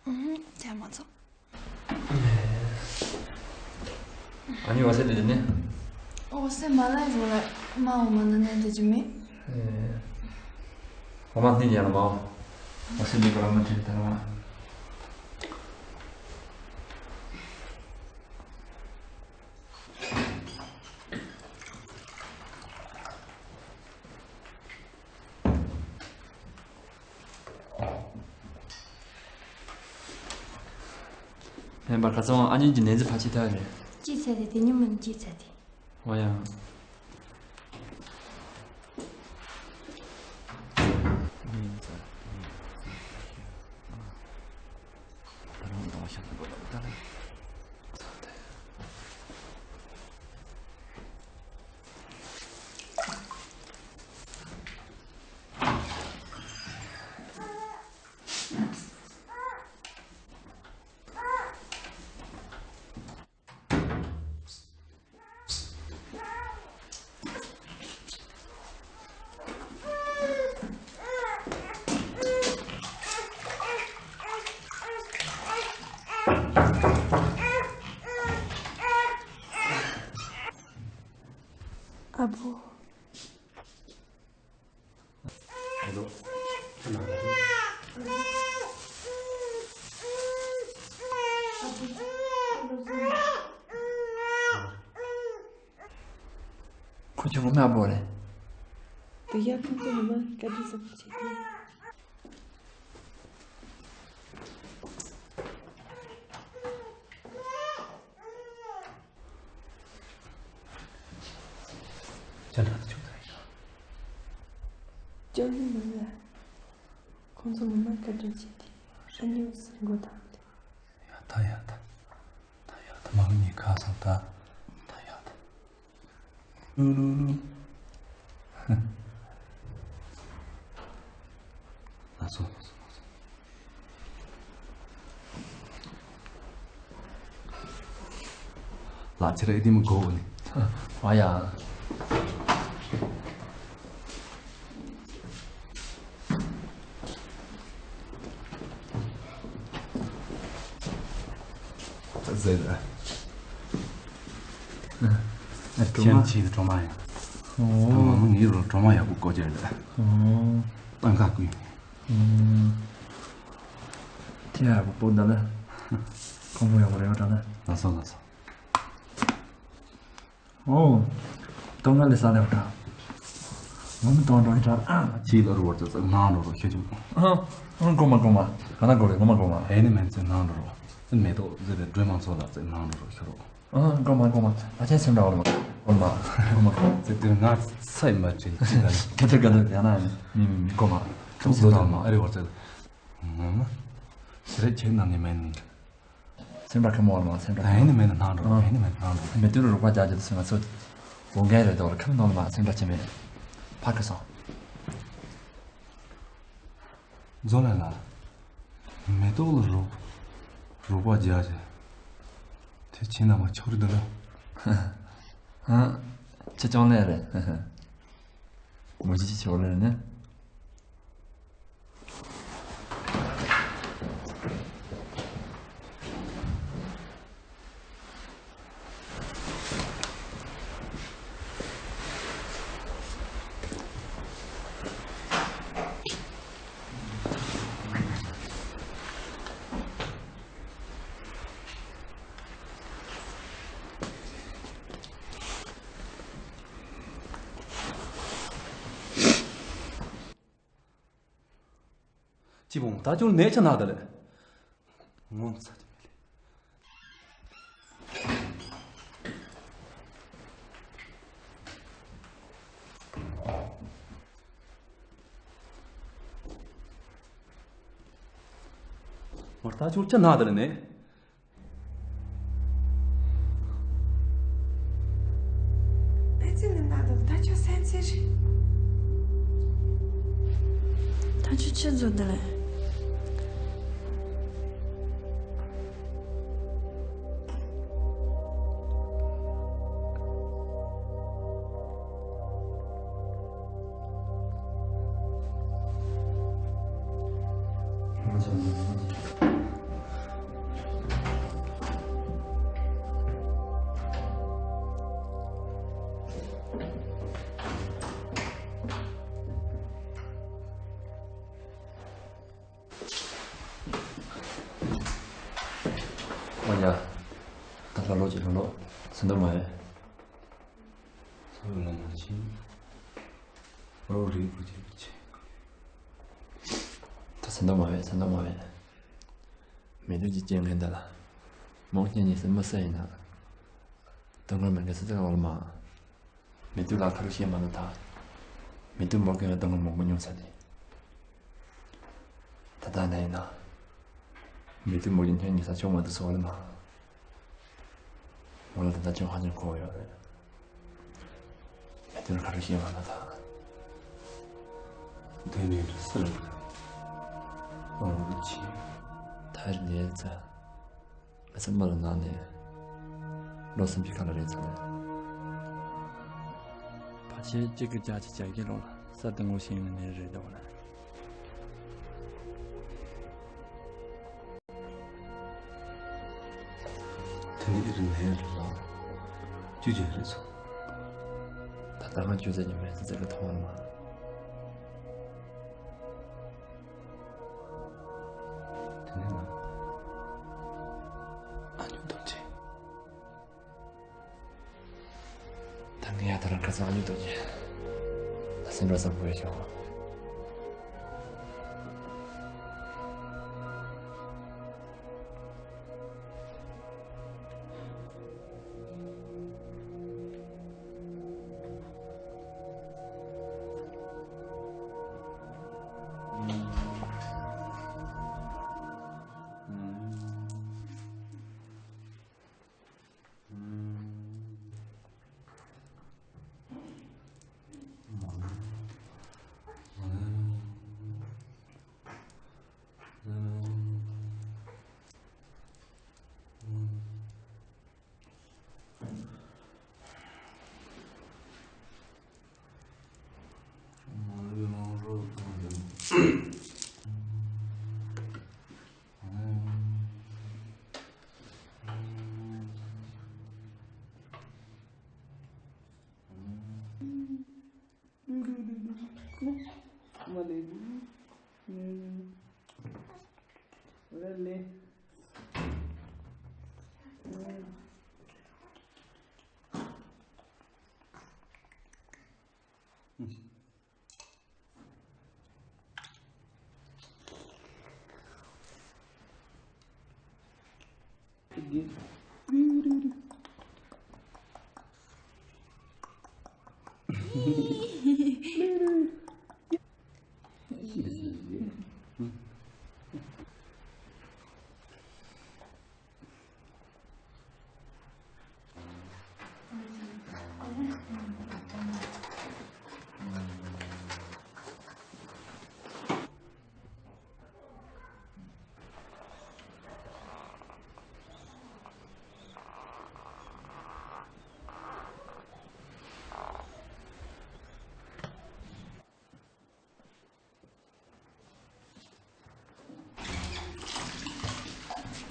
ཨུམ། ཅག་མ་ཚོ། ཨ་ནི་བ་སེ་དེ་ནི། ཨོ་སེ་མ་ལ་ཡོང་ལ་མ་འོ་མ་ནི་ནི་དེ་ཅི་མི། ཨོ་མ་ནི་ཡང་མ་འོ། བ་སེ་ནི་ག་ལ་མ་ཅི་ད་ར་མ། ཕན་པར་ཁ་སང་ཨ་ཉིན་གྱི་ནས་ཚི་ཕ་ཆི་ཐ་རེད། ཅི་ཚ་དེ་དེ་ཉིན་མིན་ཅི་ཚ་དེ། ཨོ་ཡང་། ཨ་བོ། ཁོ་ཆུང་མ་བོ་རེད། དེ་ཡ་ཁོ་ཚོ་ངོ་མ་བཀའ་དྲིན་བསམ་བྱེད་དེ། ཅ་ལག་ཆུང་ཙག་ཡིན། ཅོ་ལི་མི་ལ། ཁོང་ཚོ་ངོ་མ་བཀའ་དྲིན་ཆེ་དེ། ཧྲ་ཉི་ཟེར་མགོ་དང་དེ། ཡ་ད་ཡ་ད། ད་ཡ་ད་མ་གི་ཉི་ཁ་སང་ད། ད་ཡ་ད། ལུ་ལུ་ལུ། ལགས་སོ། ལགས་ཁྱེད་ར་ཨེ་དེ་མི་གོ་བ་ནི། ཨ་ཡ། ཟེར། ཨ། སྒྲོལ་མ། ཁྱེད་ཀྱི་སྒྲོལ་མ་ཡིན། ཨོ། ད་མ་མོ་ངའི་རོ་སྒྲོལ་མ་ཡག་པོ་བསྐོ་རྒྱུ་རེད། ཨོ། སྟོན་ཁ་བསྐུལ། ཨོ། དེ་ཡག་པོ་བསྐོ་ད་ལ། ཁོང་མོ་ཡག་པོ་རེད་པ་ད་ལ། ལགས་སོ་ལགས་སོ། ཨོ། སྟོན་ཁ་ལས་ས་ལས་བ་ད། ངོ་མི་གཏོང་འགྲོ་ཡི་ད། ཁྱེད་ལ་རུ་བ་ཙི་ཙི་ནང་འགྲོ་རོགས་ཤོད་ཅིག་ཨ། ཨ། གོ་མ་གོ་མ། ག་ན་གོ་རེད། གོ་མ་གོ་མ། ཨེ་ནི་མན་ཙི་ནང་འགྲོ་རོགས། ཨེ་མེ་ཏོག་ཟེར་བའི་སྒྲོལ་མ་ཚོ་ལ་ཙི་ནང་འགྲོ་རོགས་ཤོད་རོགས། ཨ། གོ་མ་གོ་མ། ད་ཆ་སེམས་འདྲ་བ་ལ་མ། གོ་མ་གོ་མ་གོ་མ། ཙི་ཙི་ང་ཚ་ཡི་མ་ཅི་ཅི་ད། ག་ཚོད་ག་ཚོད་ཡང་ན་མི་མི་མི་གོ་མ། ཁྱོད་སེམས་འདྲ་བ་མ། ཨ་རི་བ་ཙི། ང་མ། ཤི་རེ་ཁྱེད་ནང་ནས་མེད་ནི། སེམས་ཁྲལ་ཁ་མོ་བ་ལ་མ། སེམས་ཁྲལ། ཨ་ནི་མེད་ན་ནང་འགྲོ། ཨ་ནི་མེད་ན་ནང་འགྲོ། མེ་ཏོག་རུ་རུག་པ་རྒྱག་རྒྱུ་དུ་སེམས་ང་ཚོ་འོང་མཁན་རེད་དོ། ཁམས་ནང་ལ་མ་སེམས་ཁྲལ་བྱེད་མེད། ཕ་ཁ་སོང་། རྫོང་ལ་ལ། མེ་ཏོག་ལ་རུག་རུག་པ་རྒྱག་རྒྱུ་དེ་ཁྱེད་ནང་མ་ཆོག་རེད་དོ་ལ། ཧ། ཁྱེད་ཅང་ལས་རེད། མོ་ཅི་ཅི་ཆོག་ལས་རེད་ནི། ཅི་བོང་ད་ཅུང་ནད་ཆ་ན་ད་ལེ། ངོ་ཚ་དེ་མེད་ལེ། ངོ་ད་ཅུང་ཆ་ན་ད་ལེ་ནས། ཨེ་ཙི་ནི་ན་དུ་ད་ཆོ་སན་ཚེ་རི། ད་ཆོ་ཆི་ཛོ་ད་ལེ། ཨོ་ཡ། ད་ལྷ་ལོ་ཅིག་ལྷ་ལོ། སེམས་ད་མ་ཡེ། སོ་ལ་ན་ཆི། རོ་རི་བུ་ཅི་བུ་ཅི། ད་སེམས་ད་མ་ཡེ། སེམས་ད་མ་ཡེ། མེ་དུ་ཅི་ཅན་ངན་ད་ལ། མོག་ཅན་ཉི་སེམས་མ་སེ་ཡིན་ན། དོན་ཁར་མེད་ཀི་སི་ཏི་ལ་བ་ལ་མ། མེ་དུ་ལ་ཁ་རུ་ཤེས་མ་ན་ད། མེ་དུ་མོག་གི་ང་དོན་ཁར་མོག་མོ་ཉུང་ས་དེ། ད་ད་ན་ཡིན་ན། མེ་དུ་མོག་གི་ཉན་ཉི་ས་ཆུང་མ་དུ་སོ་བ་ལ་མ། ང་ལ་ད་ལྟ་ཅུང་ཧ་ཅང་གོ་ཡོད་རེད། མེ་དུ་ལ་ཁ་རུ་ཤེས་མ་ན་ད། དེ་ནས་སུ་རེད། ཨོ་རུ་ཆི། ད་རེད་ནས་ཚ། ང་ཚོ་མི་ལ་ནང་ནས་ལོ་སུམ་ཅུ་ཁ་ལ་རེད་ཚར་ནས། ཕ་ཆེན་གཅིག་གི་རྒྱ་ཆེ་རྒྱ་གི་ལོ་ལ་ས་དང་ངོ་ཤེས་ནས་རེད་འདུག་ལ། དེ་ནི་ཨི་རི་ནས་རེད་ལ། ཅུ་ཅན་རེད་སོ། ད་ལྟ་ང་ཅུ་ཟེར་གྱི་མེད་ཟེར་གི་མཐོང་བ་མ། དེ་ནས་ན། ཨ་ཉུ་རྡོ་རྗེ། ད་ངས་ཡ་ད་རང་ཁ་སང་ཨ་ཉུ་རྡོ་རྗེ། ད་སེམས་པ་བཟང་པོ་ཡོད་ཤོག་ཨུམ། ཨུམ། ཨུ་རེད་ལེ། ཨུམ། ཨུམ།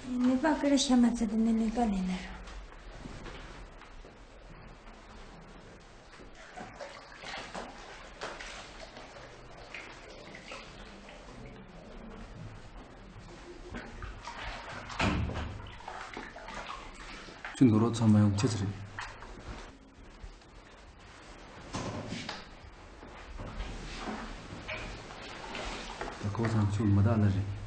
ནད་པ་ཀི་རེ་ཤ་མ་ཚད་དེ་ནས་ནད་པ་ལས་ནར། ཁྱོད་འདུག་རོགས་ཚང་མ་ཡོང་ཆེ་ཚེ་རེད། ད་ཁོ་ཚང་ཚུར་མི་དག་ལ་རེད།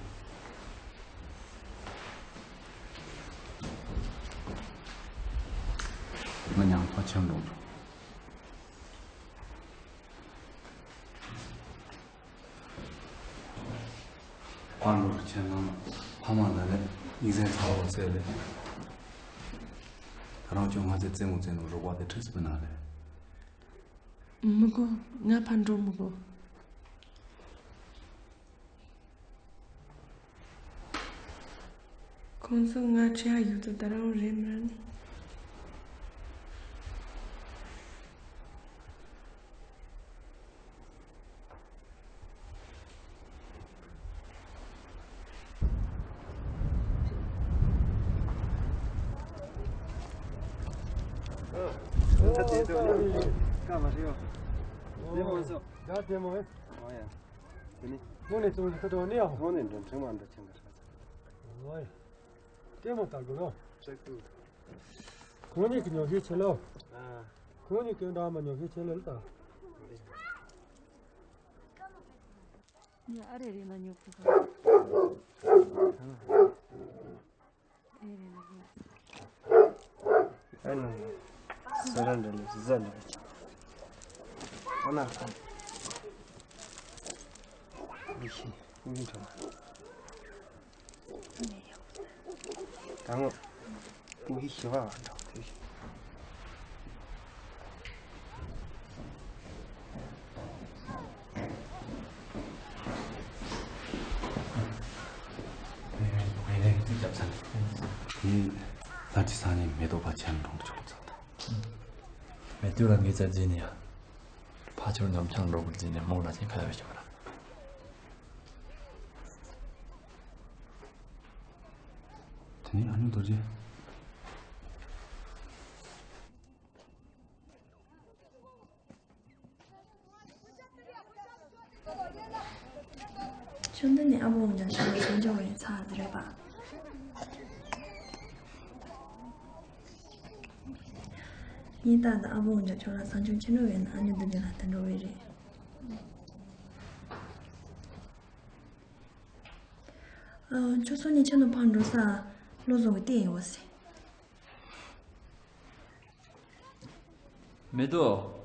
ང་ཉང་ཕ་ཆེན་འགྲོ་འགྲོ། ཕ་འགྲོ་ཁྱེད་རང་ཕ་མ་ལ་ལས་ཡིག་ཚད་ཚ་བོ་བཙལ་ལས། ད་རང་ཅུང་ང་ཚེ་རྩེད་མོ་རྩེ་ནོ་རོགས་པ་དེ་ཁྲིད་སུ་སྤེལ་ན་རེད། མི་དགོས། ང་ཕར་འགྲོ་མི་དགོས། ཁོང་ཚོ་ང་ཁྲིད་ཡག་ཡོད་དོ་ད་རང་རེད་མ་རེད། ད་དེ་མོ་ཡིན། དེ་ནི། ཁོང་ནས་ཚོང་ཁ་དོག་ནི་ཡང་། ཁོང་ནས་འགྲོ་ཁྲིམས་དབང་འདྲ་ཆེན་པོ་ཧྲ་ཚ། ཨོའི། ལྟད་མོ་ལྟ་དགོས་ལོ། ཁྲེག་ཏུ། ཁོང་གཉིས་ཀྱི་ཉོ་ཤེས་ཆེ་ལོ། ཨ། ཁོང་གཉིས་ཀྱི་འདྲ་མ་ཉོ་ཤེས་ཆེ་ལོ་ལ་ལྟ། ཉ་ཨ་རེ་རེ་ན་ཉོ་ཁུ་ཁ། ཨེ་རེ་ན་ཉོ། ཨ་ན། ས་ར་འདྲ་ལ་ཟ་ལ། ཨ་ན། ཨི་ཤི། ཨུ་ཡིན་ཐོ། དང་པོ་གི་ཞི་བ་བ་འདྲ་བོ་དེ། ད་ཅི་ས་ནས་མེ་ཏོག་པ་ཆེན་འགྲོ་ཆོག་ཚར། མེ་ཏོག་ལ་ངེད་ཚ་རྗེས་ནས་ཡ། ཕ་ཆོར་ནམ་ཆང་འགྲོ་དགོས་རྗེས་ནས་མོ་ལ་ཅིག་ཁ་ཡ་བེ་ཞིག་མ་ར། དེ་ནས་ཨ་ནུ་རྡོ་རྗེ། ཆུ་འདི་ནི་ཨ་བོ་འོང་ཀྱང་ཆུ་ལ་ཆུ་འཇོག་བའི་ཚ་འདི་རེད་པ། ངས་ད་ལྟ་ཨ་བོ་འོང་ཀྱང་ཆུ་ལ་ས་ཆུང་ཆེ་འགྲོ་བས་ན་ཨ་ནུ་འདི་འདི་ལ་དུ་འགྲོ་བས་རེད། ཨ། ཆུ་སོ་ནས་ཆུ་ནུ་ཕང་འགྲོ་ས་བློ་བཟང་གི་ལྟས་ཡིན་བ་སེ། མེ་ཏོག་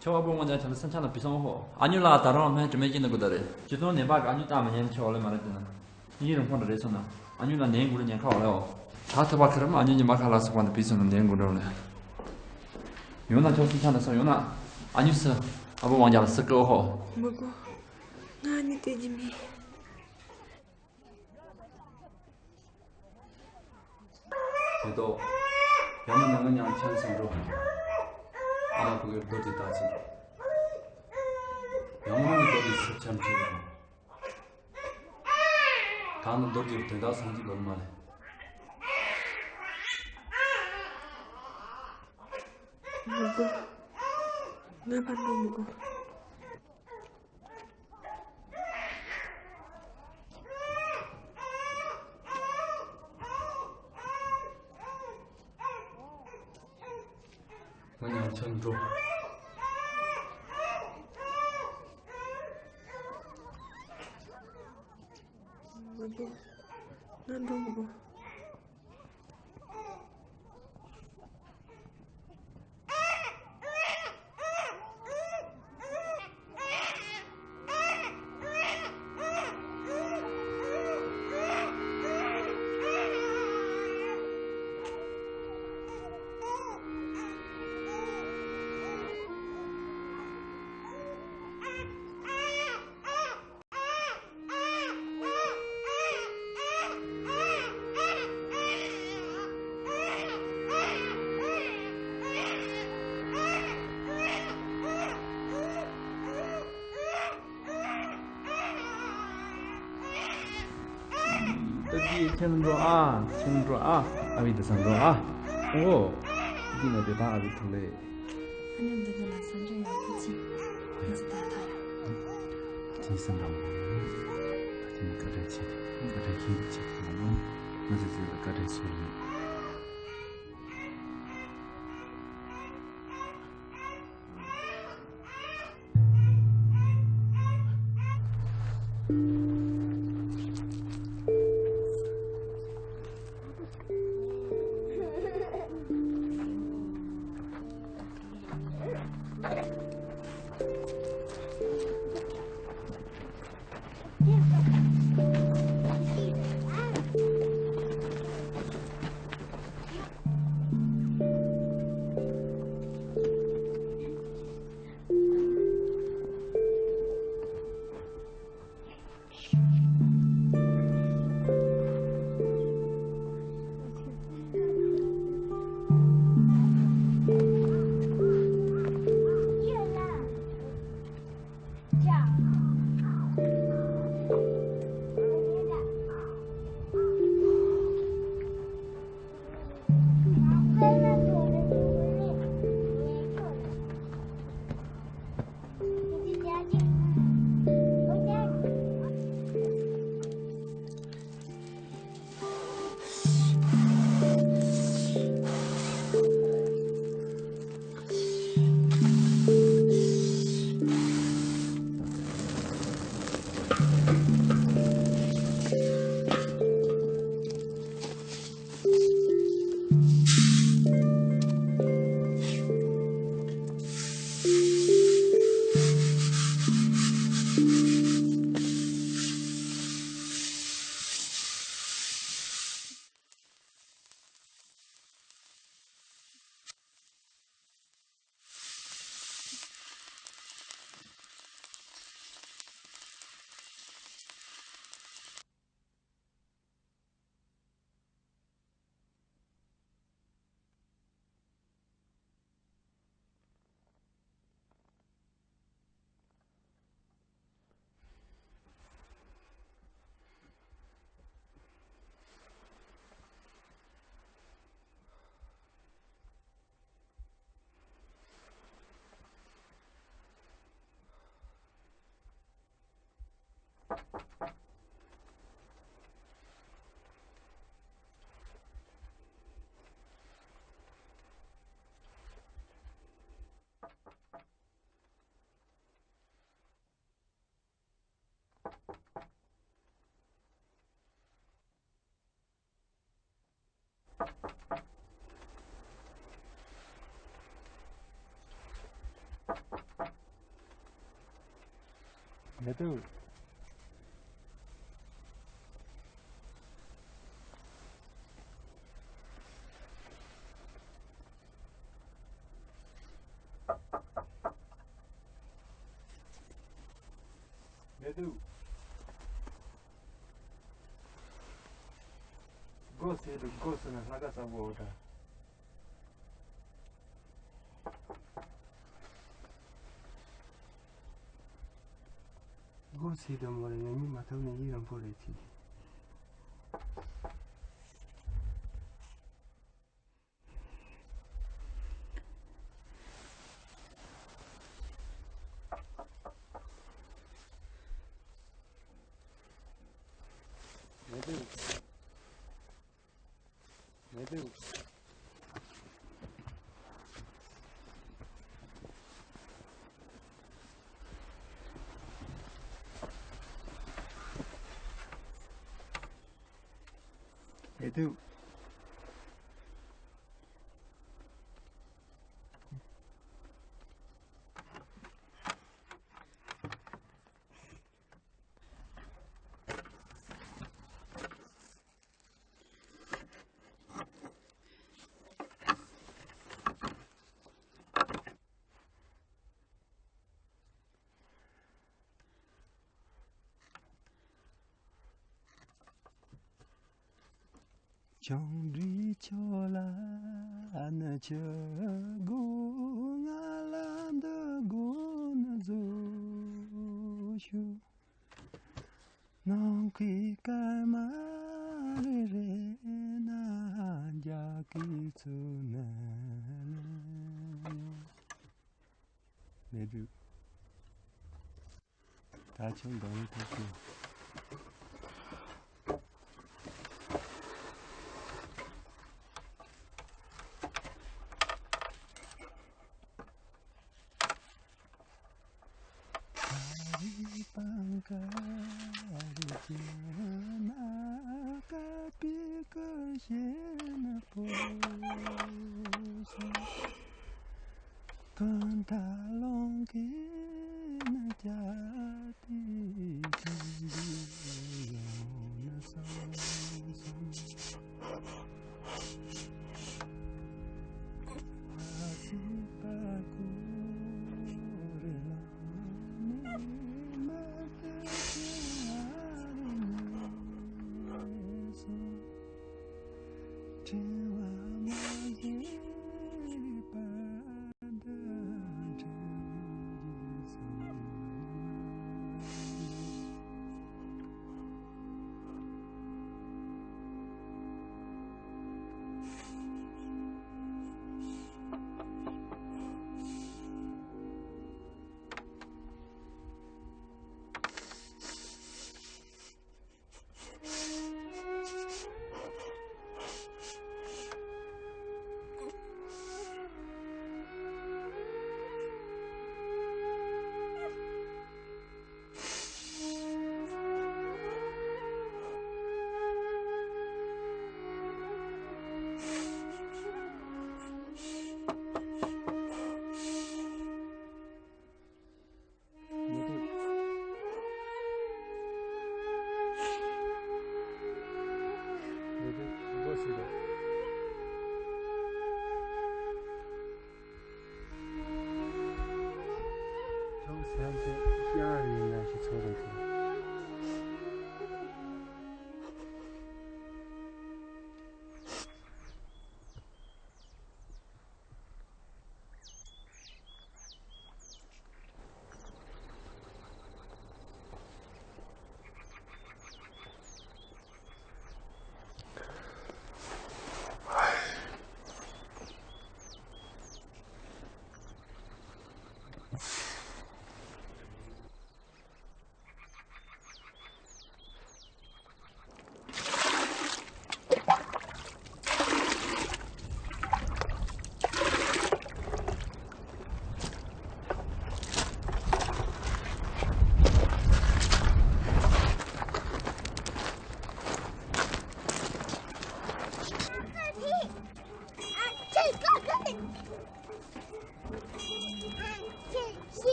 ཁྱོད་ཨ་བོ་ངོ་ཅང་ཆ་ལ་སེམས་ཆ་ལ་བི་སོང་ཧོ། ཨ་ཉུ་ལ་ད་རུང་སྨན་དྲི་མེད་ཀྱི་ནི་གུ་ད་རེད། ཁྱེད་ཚོ་ནད་པ་ག་ཨ་ཉུ་ཏང་མ་ཉན་ཆེ་བ་ལེ་མ་རེད་དེ་ན། ཡིན་རུང་ཁོང་རེད་སོང་ན། ཨ་ཉུ་ལ་ནན་གུ་རུ་ཉན་ཁ་བ་ལེ་ཧོ། དྲག་ཐུབ་པ་ཁ་ར་མ་ཨ་ཉུ་ཉི་མ་ཁ་ལ་སོགས་པ་འདི་བི་སོང་ན་ནན་གུ་རུ་ལེ། ཡོང་ན་ཁྱོད་སེམས་ཆ་ལ་སོང་ཡོང་ན། ཨ་ཉུ་སི། ཨ་བོ་ཝང་རྒྱ་ལ་སི་ཀི་ཧོ། མི་དགོས། ང་ཨ་ཉུ་དེ་ཇི་མི། དེ་དོ། ཡང་མིན་ན་ང་ཉང་ཆང་སེམས་འགྲོ། ཨ་མ་ཁུ་གེར་རྡོ་རྗེ་ལྟ་ཚེ། ཡང་མིན་ན་རྡོ་རྗེ་སེམས་ཆམ་ཆེ་རུ། ད་ནི་རྡོ་རྗེ་དོན་དག་སངས་རྒྱས་ལོར་མ་ལས། མི་དགོས། ང་ཕར་འགྲོ་མི་དགོས། ང་ཚོ་འགྲོ། ང་འགྲོ་མི་དགོས། ཏུ་ཀི་ཁྱེད་འགྲོ་ཨ། ཁྱེད་འགྲོ་ཨ། ཨ་བི་དེ་སང་འགྲོ་ཨ། ཨོ། ཏུ་ཀི་ང་དེ་དང་ཨ་བི་ཐུག་ལེ། ཨ་ནེ་འདི་ནི་ལ་སང་འགྲོ་ཡག་པོ་ཅིག་ང་ཚོ་ད་ཐག་ཡ། ཅི་སེམས་དང་། ད་ཅི་ནི་བཀའ་དྲིན་ཆེ། བཀའ་དྲིན་ཤིན་ཏུ་ཆེ་ང་ནི། ང་ཚོ་ཚོ་ལ་བཀའ་དྲིན་གསོ་རེད། མེད་དུ། མེད་དུ། སྒོ་ཟེར་དུ་སྒོ་ཟེར་ན་ལྷ་ཁ་བཟང་པོ་འོ་ད། སྒོ་ཟེར་དུ་མོ་རེ་ཡང་ཉིད་མ་ཐུབ་ནས་ཡིད་རང་པོ་རེ་ཆེ། མེད་དུ། མེད་དུ། དུས། ཆང་འདྲི་ཆོ་ལ་ནི་ཆུ་དགོ་ང་ལ་འདི་དགོ་ནི་བཟོ་ཤུ། ནང་གི་སྐར་མ་རེ་རེ་ན་རྒྱ་གི་ཚུལ་ནི་ལེ། ལེ་དུ། ད་ཆུང་འདོན་ཐུབ་ཀྱི།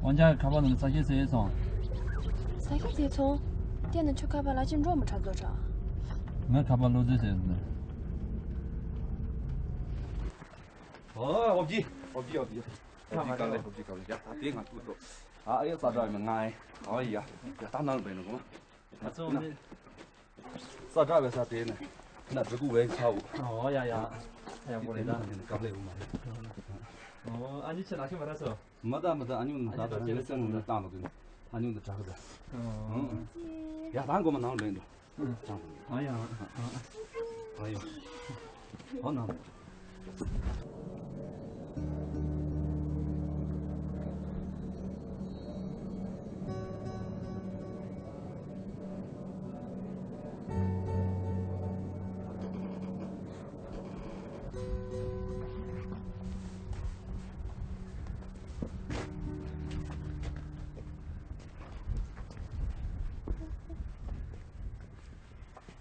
དབང་ཆ་ཁ་པར་ནང་ས་ཤེ་ཟེར་སོང་། ས་ཤེ་ཟེར་སོང་། དེ་ནི་ཁྱོད་ཁ་པར་ལ་ཅི་འགྲོ་མི་འཁྲབ་ཚོ་ཁྲ། ངའི་ཁ་པར་བློ་རྩེ་ཟེར་ཟེར། ཨོ་ཨོ་ཇི་ཨོ་ཇི་ཨོ་ཇི། ཨོ་ཇི་ག་ལེ་ཨོ་ཇི་ག་ལེ་ཡ་ད་དེ་ང་ཏུ་ཏོ། ཨ་ཨེ་ས་འདྲ་མི་ང་ཨེ་ཨོ་ཡ་ཡ་ད་ནང་བས་ནི་གོ། ང་ཚོ་ནི། ས་འདྲ་བའི་ས་དེ་ནི་ན་འབྲི་གུ་བས་ཚ་བུ། ཨོ་ཡ་ཡ། ཡ་གོ་རེ་ད། ནི་ཀ་ལེ་བུ་མ་རེད། ཨ་ནི་ཁྱེད་ནག་ཁྱེད་མ་ར་སོ། མ་ད་མ་ད་ཨ་ཉུང་ན་ད་ད་རེ་སེམས་ནང་བཏང་ལ་དུ་ཨ་ཉུང་དུ་དྲག་གི་ད། ཡ་ད་མགོ་མ་ནང་ལེན་དུ། ཨ་ཡ། ཨ་ཡ། ཨོ་ན།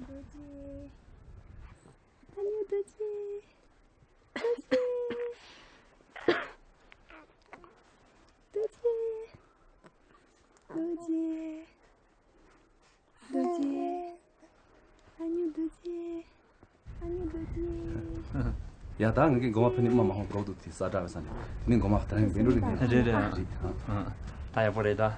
རྡོ་རྗེ། ཨ་ནི་རྡོ་རྗེ། རྡོ་རྗེ། རྡོ་རྗེ། རྡོ་རྗེ། རྡོ་རྗེ། ཨ་ནི་རྡོ་རྗེ། ཨ་ནི་རྡོ་རྗེ། ཡ་ད་ངེད་ཀྱི་མགོ་མ་ཕུ་ནི་མ་མ་ཧོང་གོ་དུ་ཐི་ས་དྲ་བ་ས་ནི་ནི་མགོ་མ་ཕུ་ད་རིང་བེ་འགྲོ་རི་ནི་རེད་རེད། ཨ། ཨ། ད་ཡག་པོ་རེད་ད།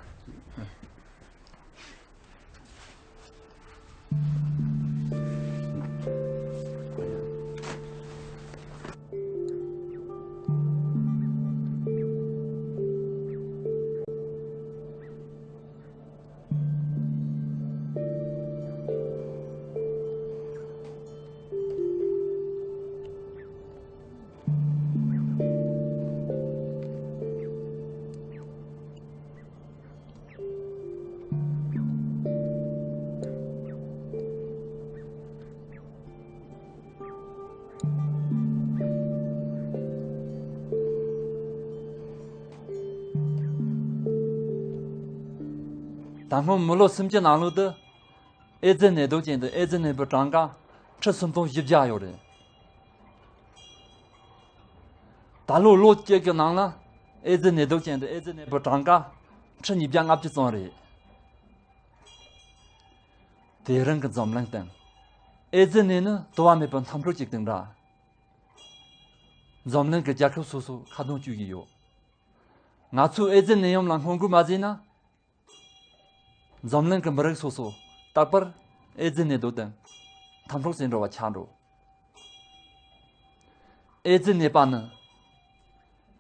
ད་སྔོན་མི་ལོ་སུམ་ཅུ་ནང་ལོགས་དུ་ཨེ་ཙི་ནད་དུག་ཅན་དུ་ཨེ་ཙི་ནད་པའི་གྲངས་ཀ་ཁྲི་སུམ་སྟོང་བཞི་བརྒྱ་ཡོད་རེད། ད་ལོ་ལོ་གཅིག་གི་ནང་ལ་ཨེ་ཙི་ནད་དུག་ཅན་དུ་ཨེ་ཙི་ནད་པའི་གྲངས་ཀ་ཁྲི་ཉིས་བརྒྱ་ལྔ་བཅུ་ཙམ་རེད། དེ་རིང་གི་འཛམ་གླིང་སྟེང་ཨེ་ཙི་ནད་ནི་དུ་བ་མེད་པའི་འཐབ་འཁྲུག་ཅིག་དང་འདྲ། འཛམ་གླིང་གི་རྒྱལ་ཁབ་སོ་སོ་ཁ་རྡུང་གཅོད་ཀྱི་ཡོད། ང་ཚོས་ཨེ་ཙི་ནད་ཡམས་ལ་སྔོན་འགོག་མ་བྱས་ན། འཛམ་གླིང་གི་མི་རིགས་སོ་སོ་རྟག་པར་ཨེ་ཙི་ནད་དུག་དང་འཐབ་འཁྲུག་བྱེད་འགྲོ་བ་ཆགས་འགྲོ། ཨེ་ཙི་ནད་པ་ནི་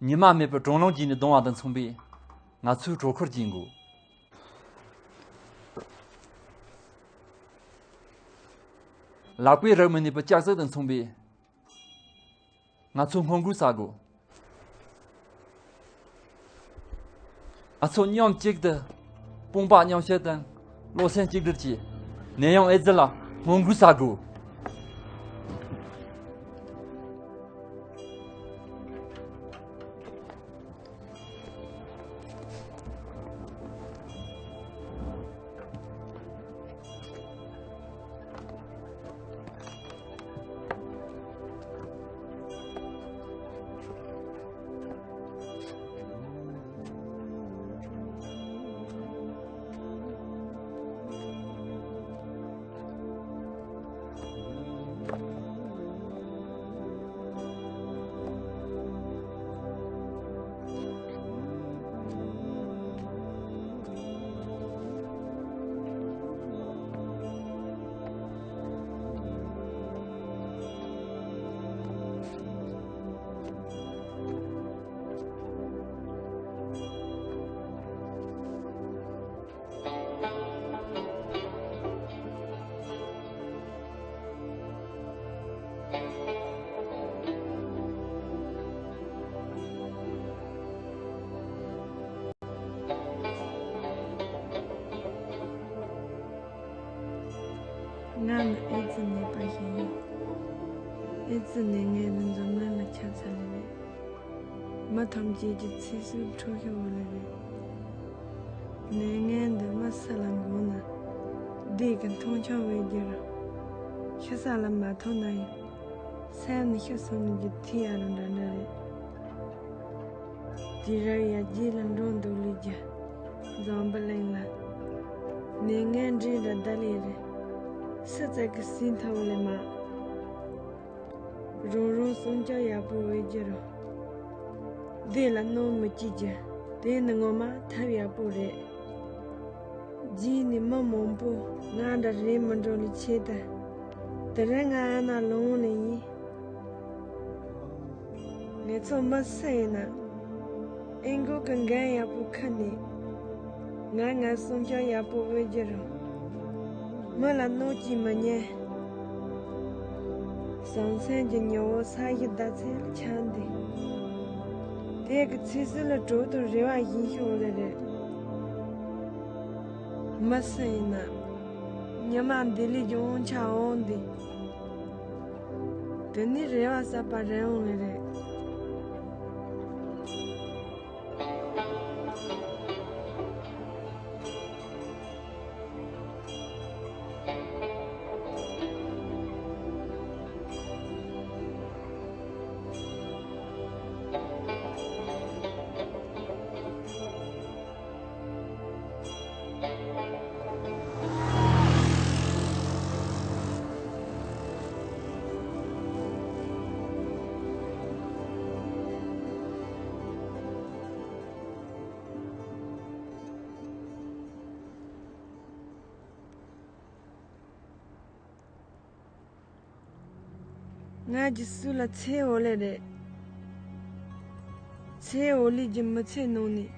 ཉི་མ་མེད་པར་གྲང་རླུང་བརྒྱུད་ནས་ལྡང་བ་དང་མཚུངས་པས་ང་ཚོས་དྲོད་ཁོལ་བྱེད་དགོས། ལག་པའི་རིགས་མི་གནས་པའི་ལྕགས་ཟུག་དང་མཚུངས་པས། ང་ཚོས་སྔོན་འགོག་བྱ་དགོས། ང་ཚོ་མཉམ་གཅིག་ཏུ་དཔུང་པ་མཉམ་གཤིབ་དང་བློ་སེམས་གཅིག་སྒྲིལ་གྱིས་ནད་ཡམས་ཨེ་ཙི་ལ་སྔོན་འགོག་བྱ་དགོས། ང་ནི་ཨེ་ཙི་ནད་པ་ཞིག་ཡིན། ཨེ་ཙི་ནད་ངན་ནི་འཛམ་གླིང་ལ་ཁྱབ་ཚར་ནི་རེད། མི་ཐམས་ཅད་ཀྱི་ཚེ་སྲོག་འཕྲོག་ཤོར་བ་ལ་རེད། ནད་ངན་འདི་མི་སུ་ལ་འགོས་ན། བདེ་གི་མཐོང་ཆུང་བའི་རྒྱུར། ཤི་ས་ལ་མ་ཐོན་ན་ཡང་། སེམས་ནི་ཤི་སོང་ནི་རྒྱུ་ཐིག་ཡ་རུ་འདྲ་འདྲ་རེད། དུས་རབས་ཡར་རྒྱས་ལ་འགྲོ་འདུག་ལས་རྒྱུ། འཛམ་བུ་གླིང་ལ། ནད་ངན་འདྲེ་འདྲ་བརྡལ་ཡི་རེད། སུ་ཙག་གི་སྲིད་མཐའ་བ་ལས་མ། རང་རང་སྲུང་སྐྱོབ་ཡག་པོ་འོས་རྒྱུ་རུ། བདེ་ལ་གནོད་མི་སྐྱེལ་རྒྱུ། དེ་ནི་ངོ་མ་ཐབས་ཡག་པོ་རེད། རྗེས་ནས་མི་མང་པོ་ང་འདྲ་རེད་མི་འགྲོ་ལས་ཆེད་དུ། དེ་རིང་ང་ཨ་ན་ལོང་ནས་ཡིན། ངེད་ཚོ་མི་སུ་ཡིན་ན། ཨེ་མགོ་གི་འགན་ཡག་པོ་ཁུར་ནས། ང་ང་སྲུང་སྐྱོབ་ཡག་པོ་འོས་རྒྱུ་རུ། མི་ལ་གནོད་སྐྱེལ་མི་ཉན། བཟང་སེམས་ཀྱི་ཉི་འོད་ས་གཞི་ཟླ་ཚེས་ལ་འཆར་འདུག་དེ་གི་ཚེ་སྲོག་ལ་གྲོད་དོ་རེ་བ་བཞིན་ཤོག་ལེ་རེད། མི་སུ་ཡིན་ན། ཉི་མ་འདི་ལས་ཀྱང་འོང་ཆ་འོང་འདི། དེ་ནི་རེ་བ་ཟབ་པ་རེ་འོང་ལེ་རེད། ང་གི་སྲོག་ལ་ཚེ་འོ་ལེ་རེད། ཚེ་འོ་ལེ་གི་མི་ཚེ་ནང་ནས།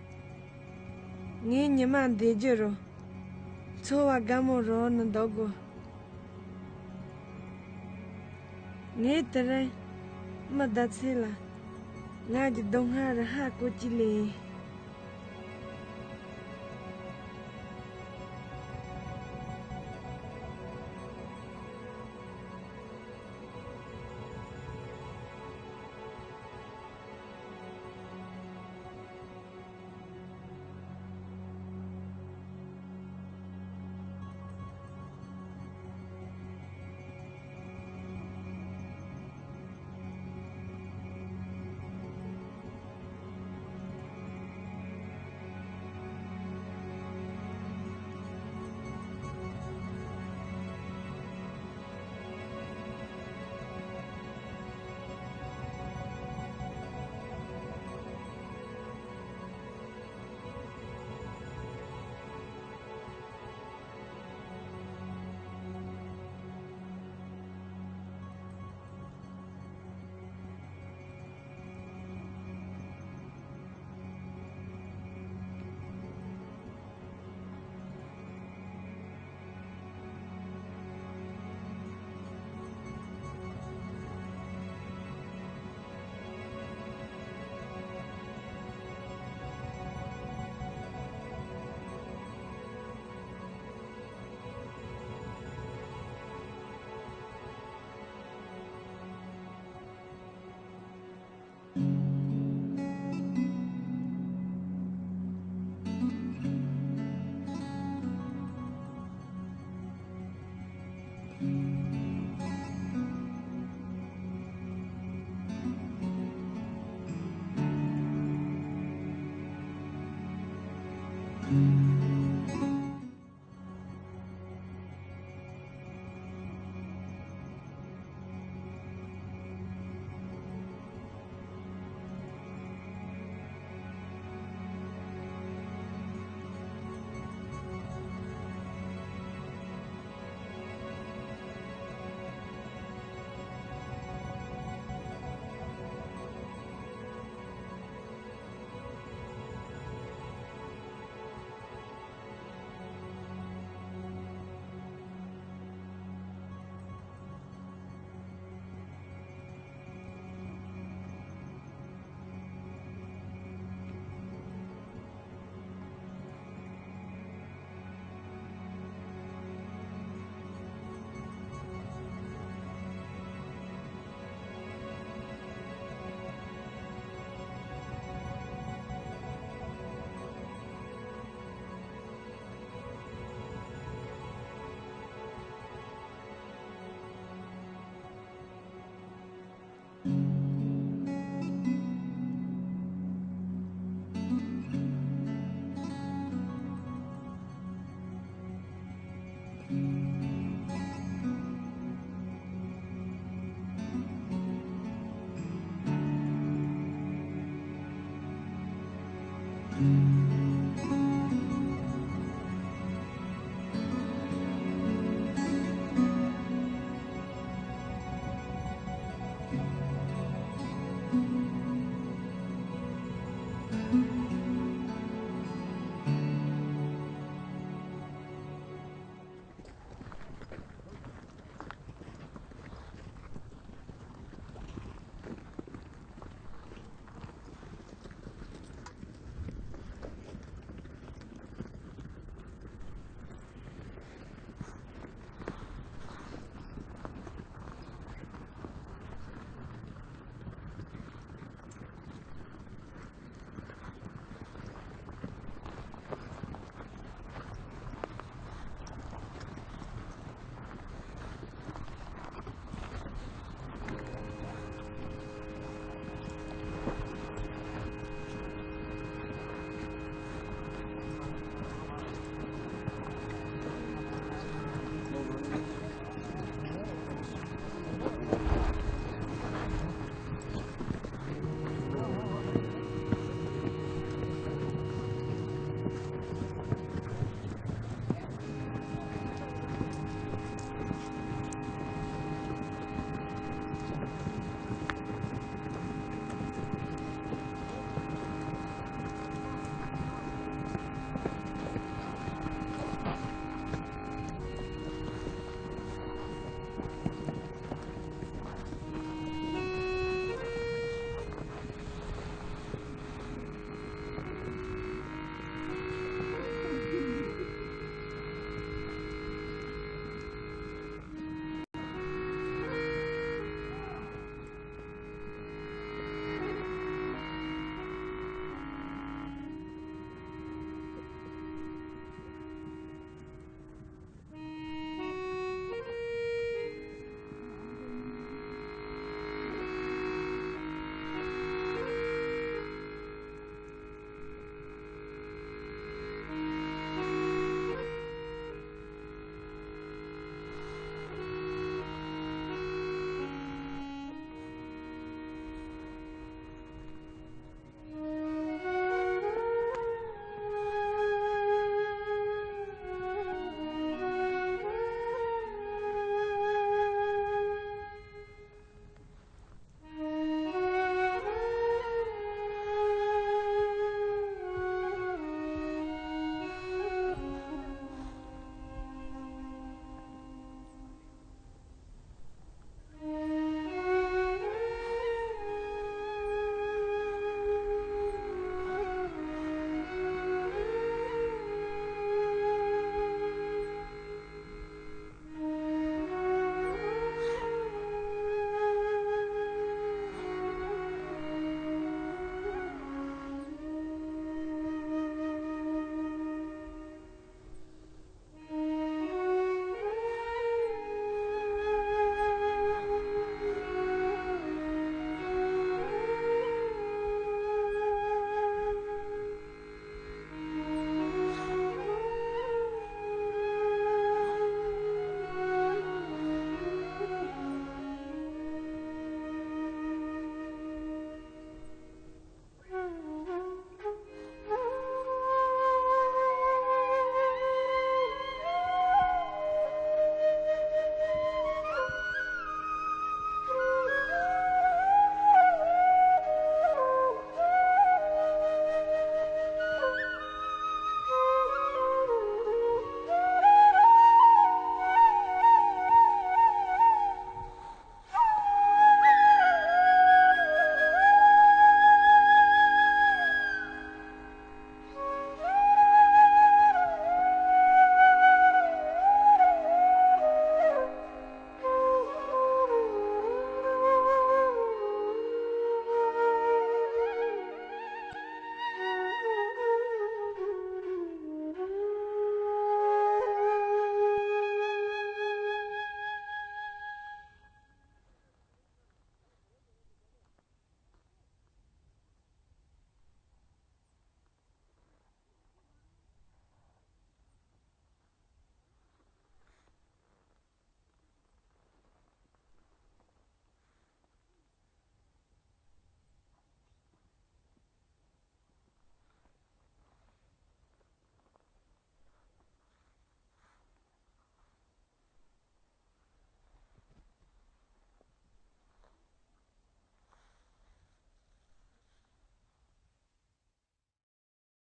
ངའི་ཉི་མ་འདས་རྒྱུ་རུ། འཚོ་བ་དགའ་མོ་རོལ་ནས་འདུག་དགོས། ངས་དེ་རིང་མི་ཟླ་ཚེས་ལ། ང་གི་སྡུག་བསྔལ་རུ་ཧ་གོ་གི་ལེ།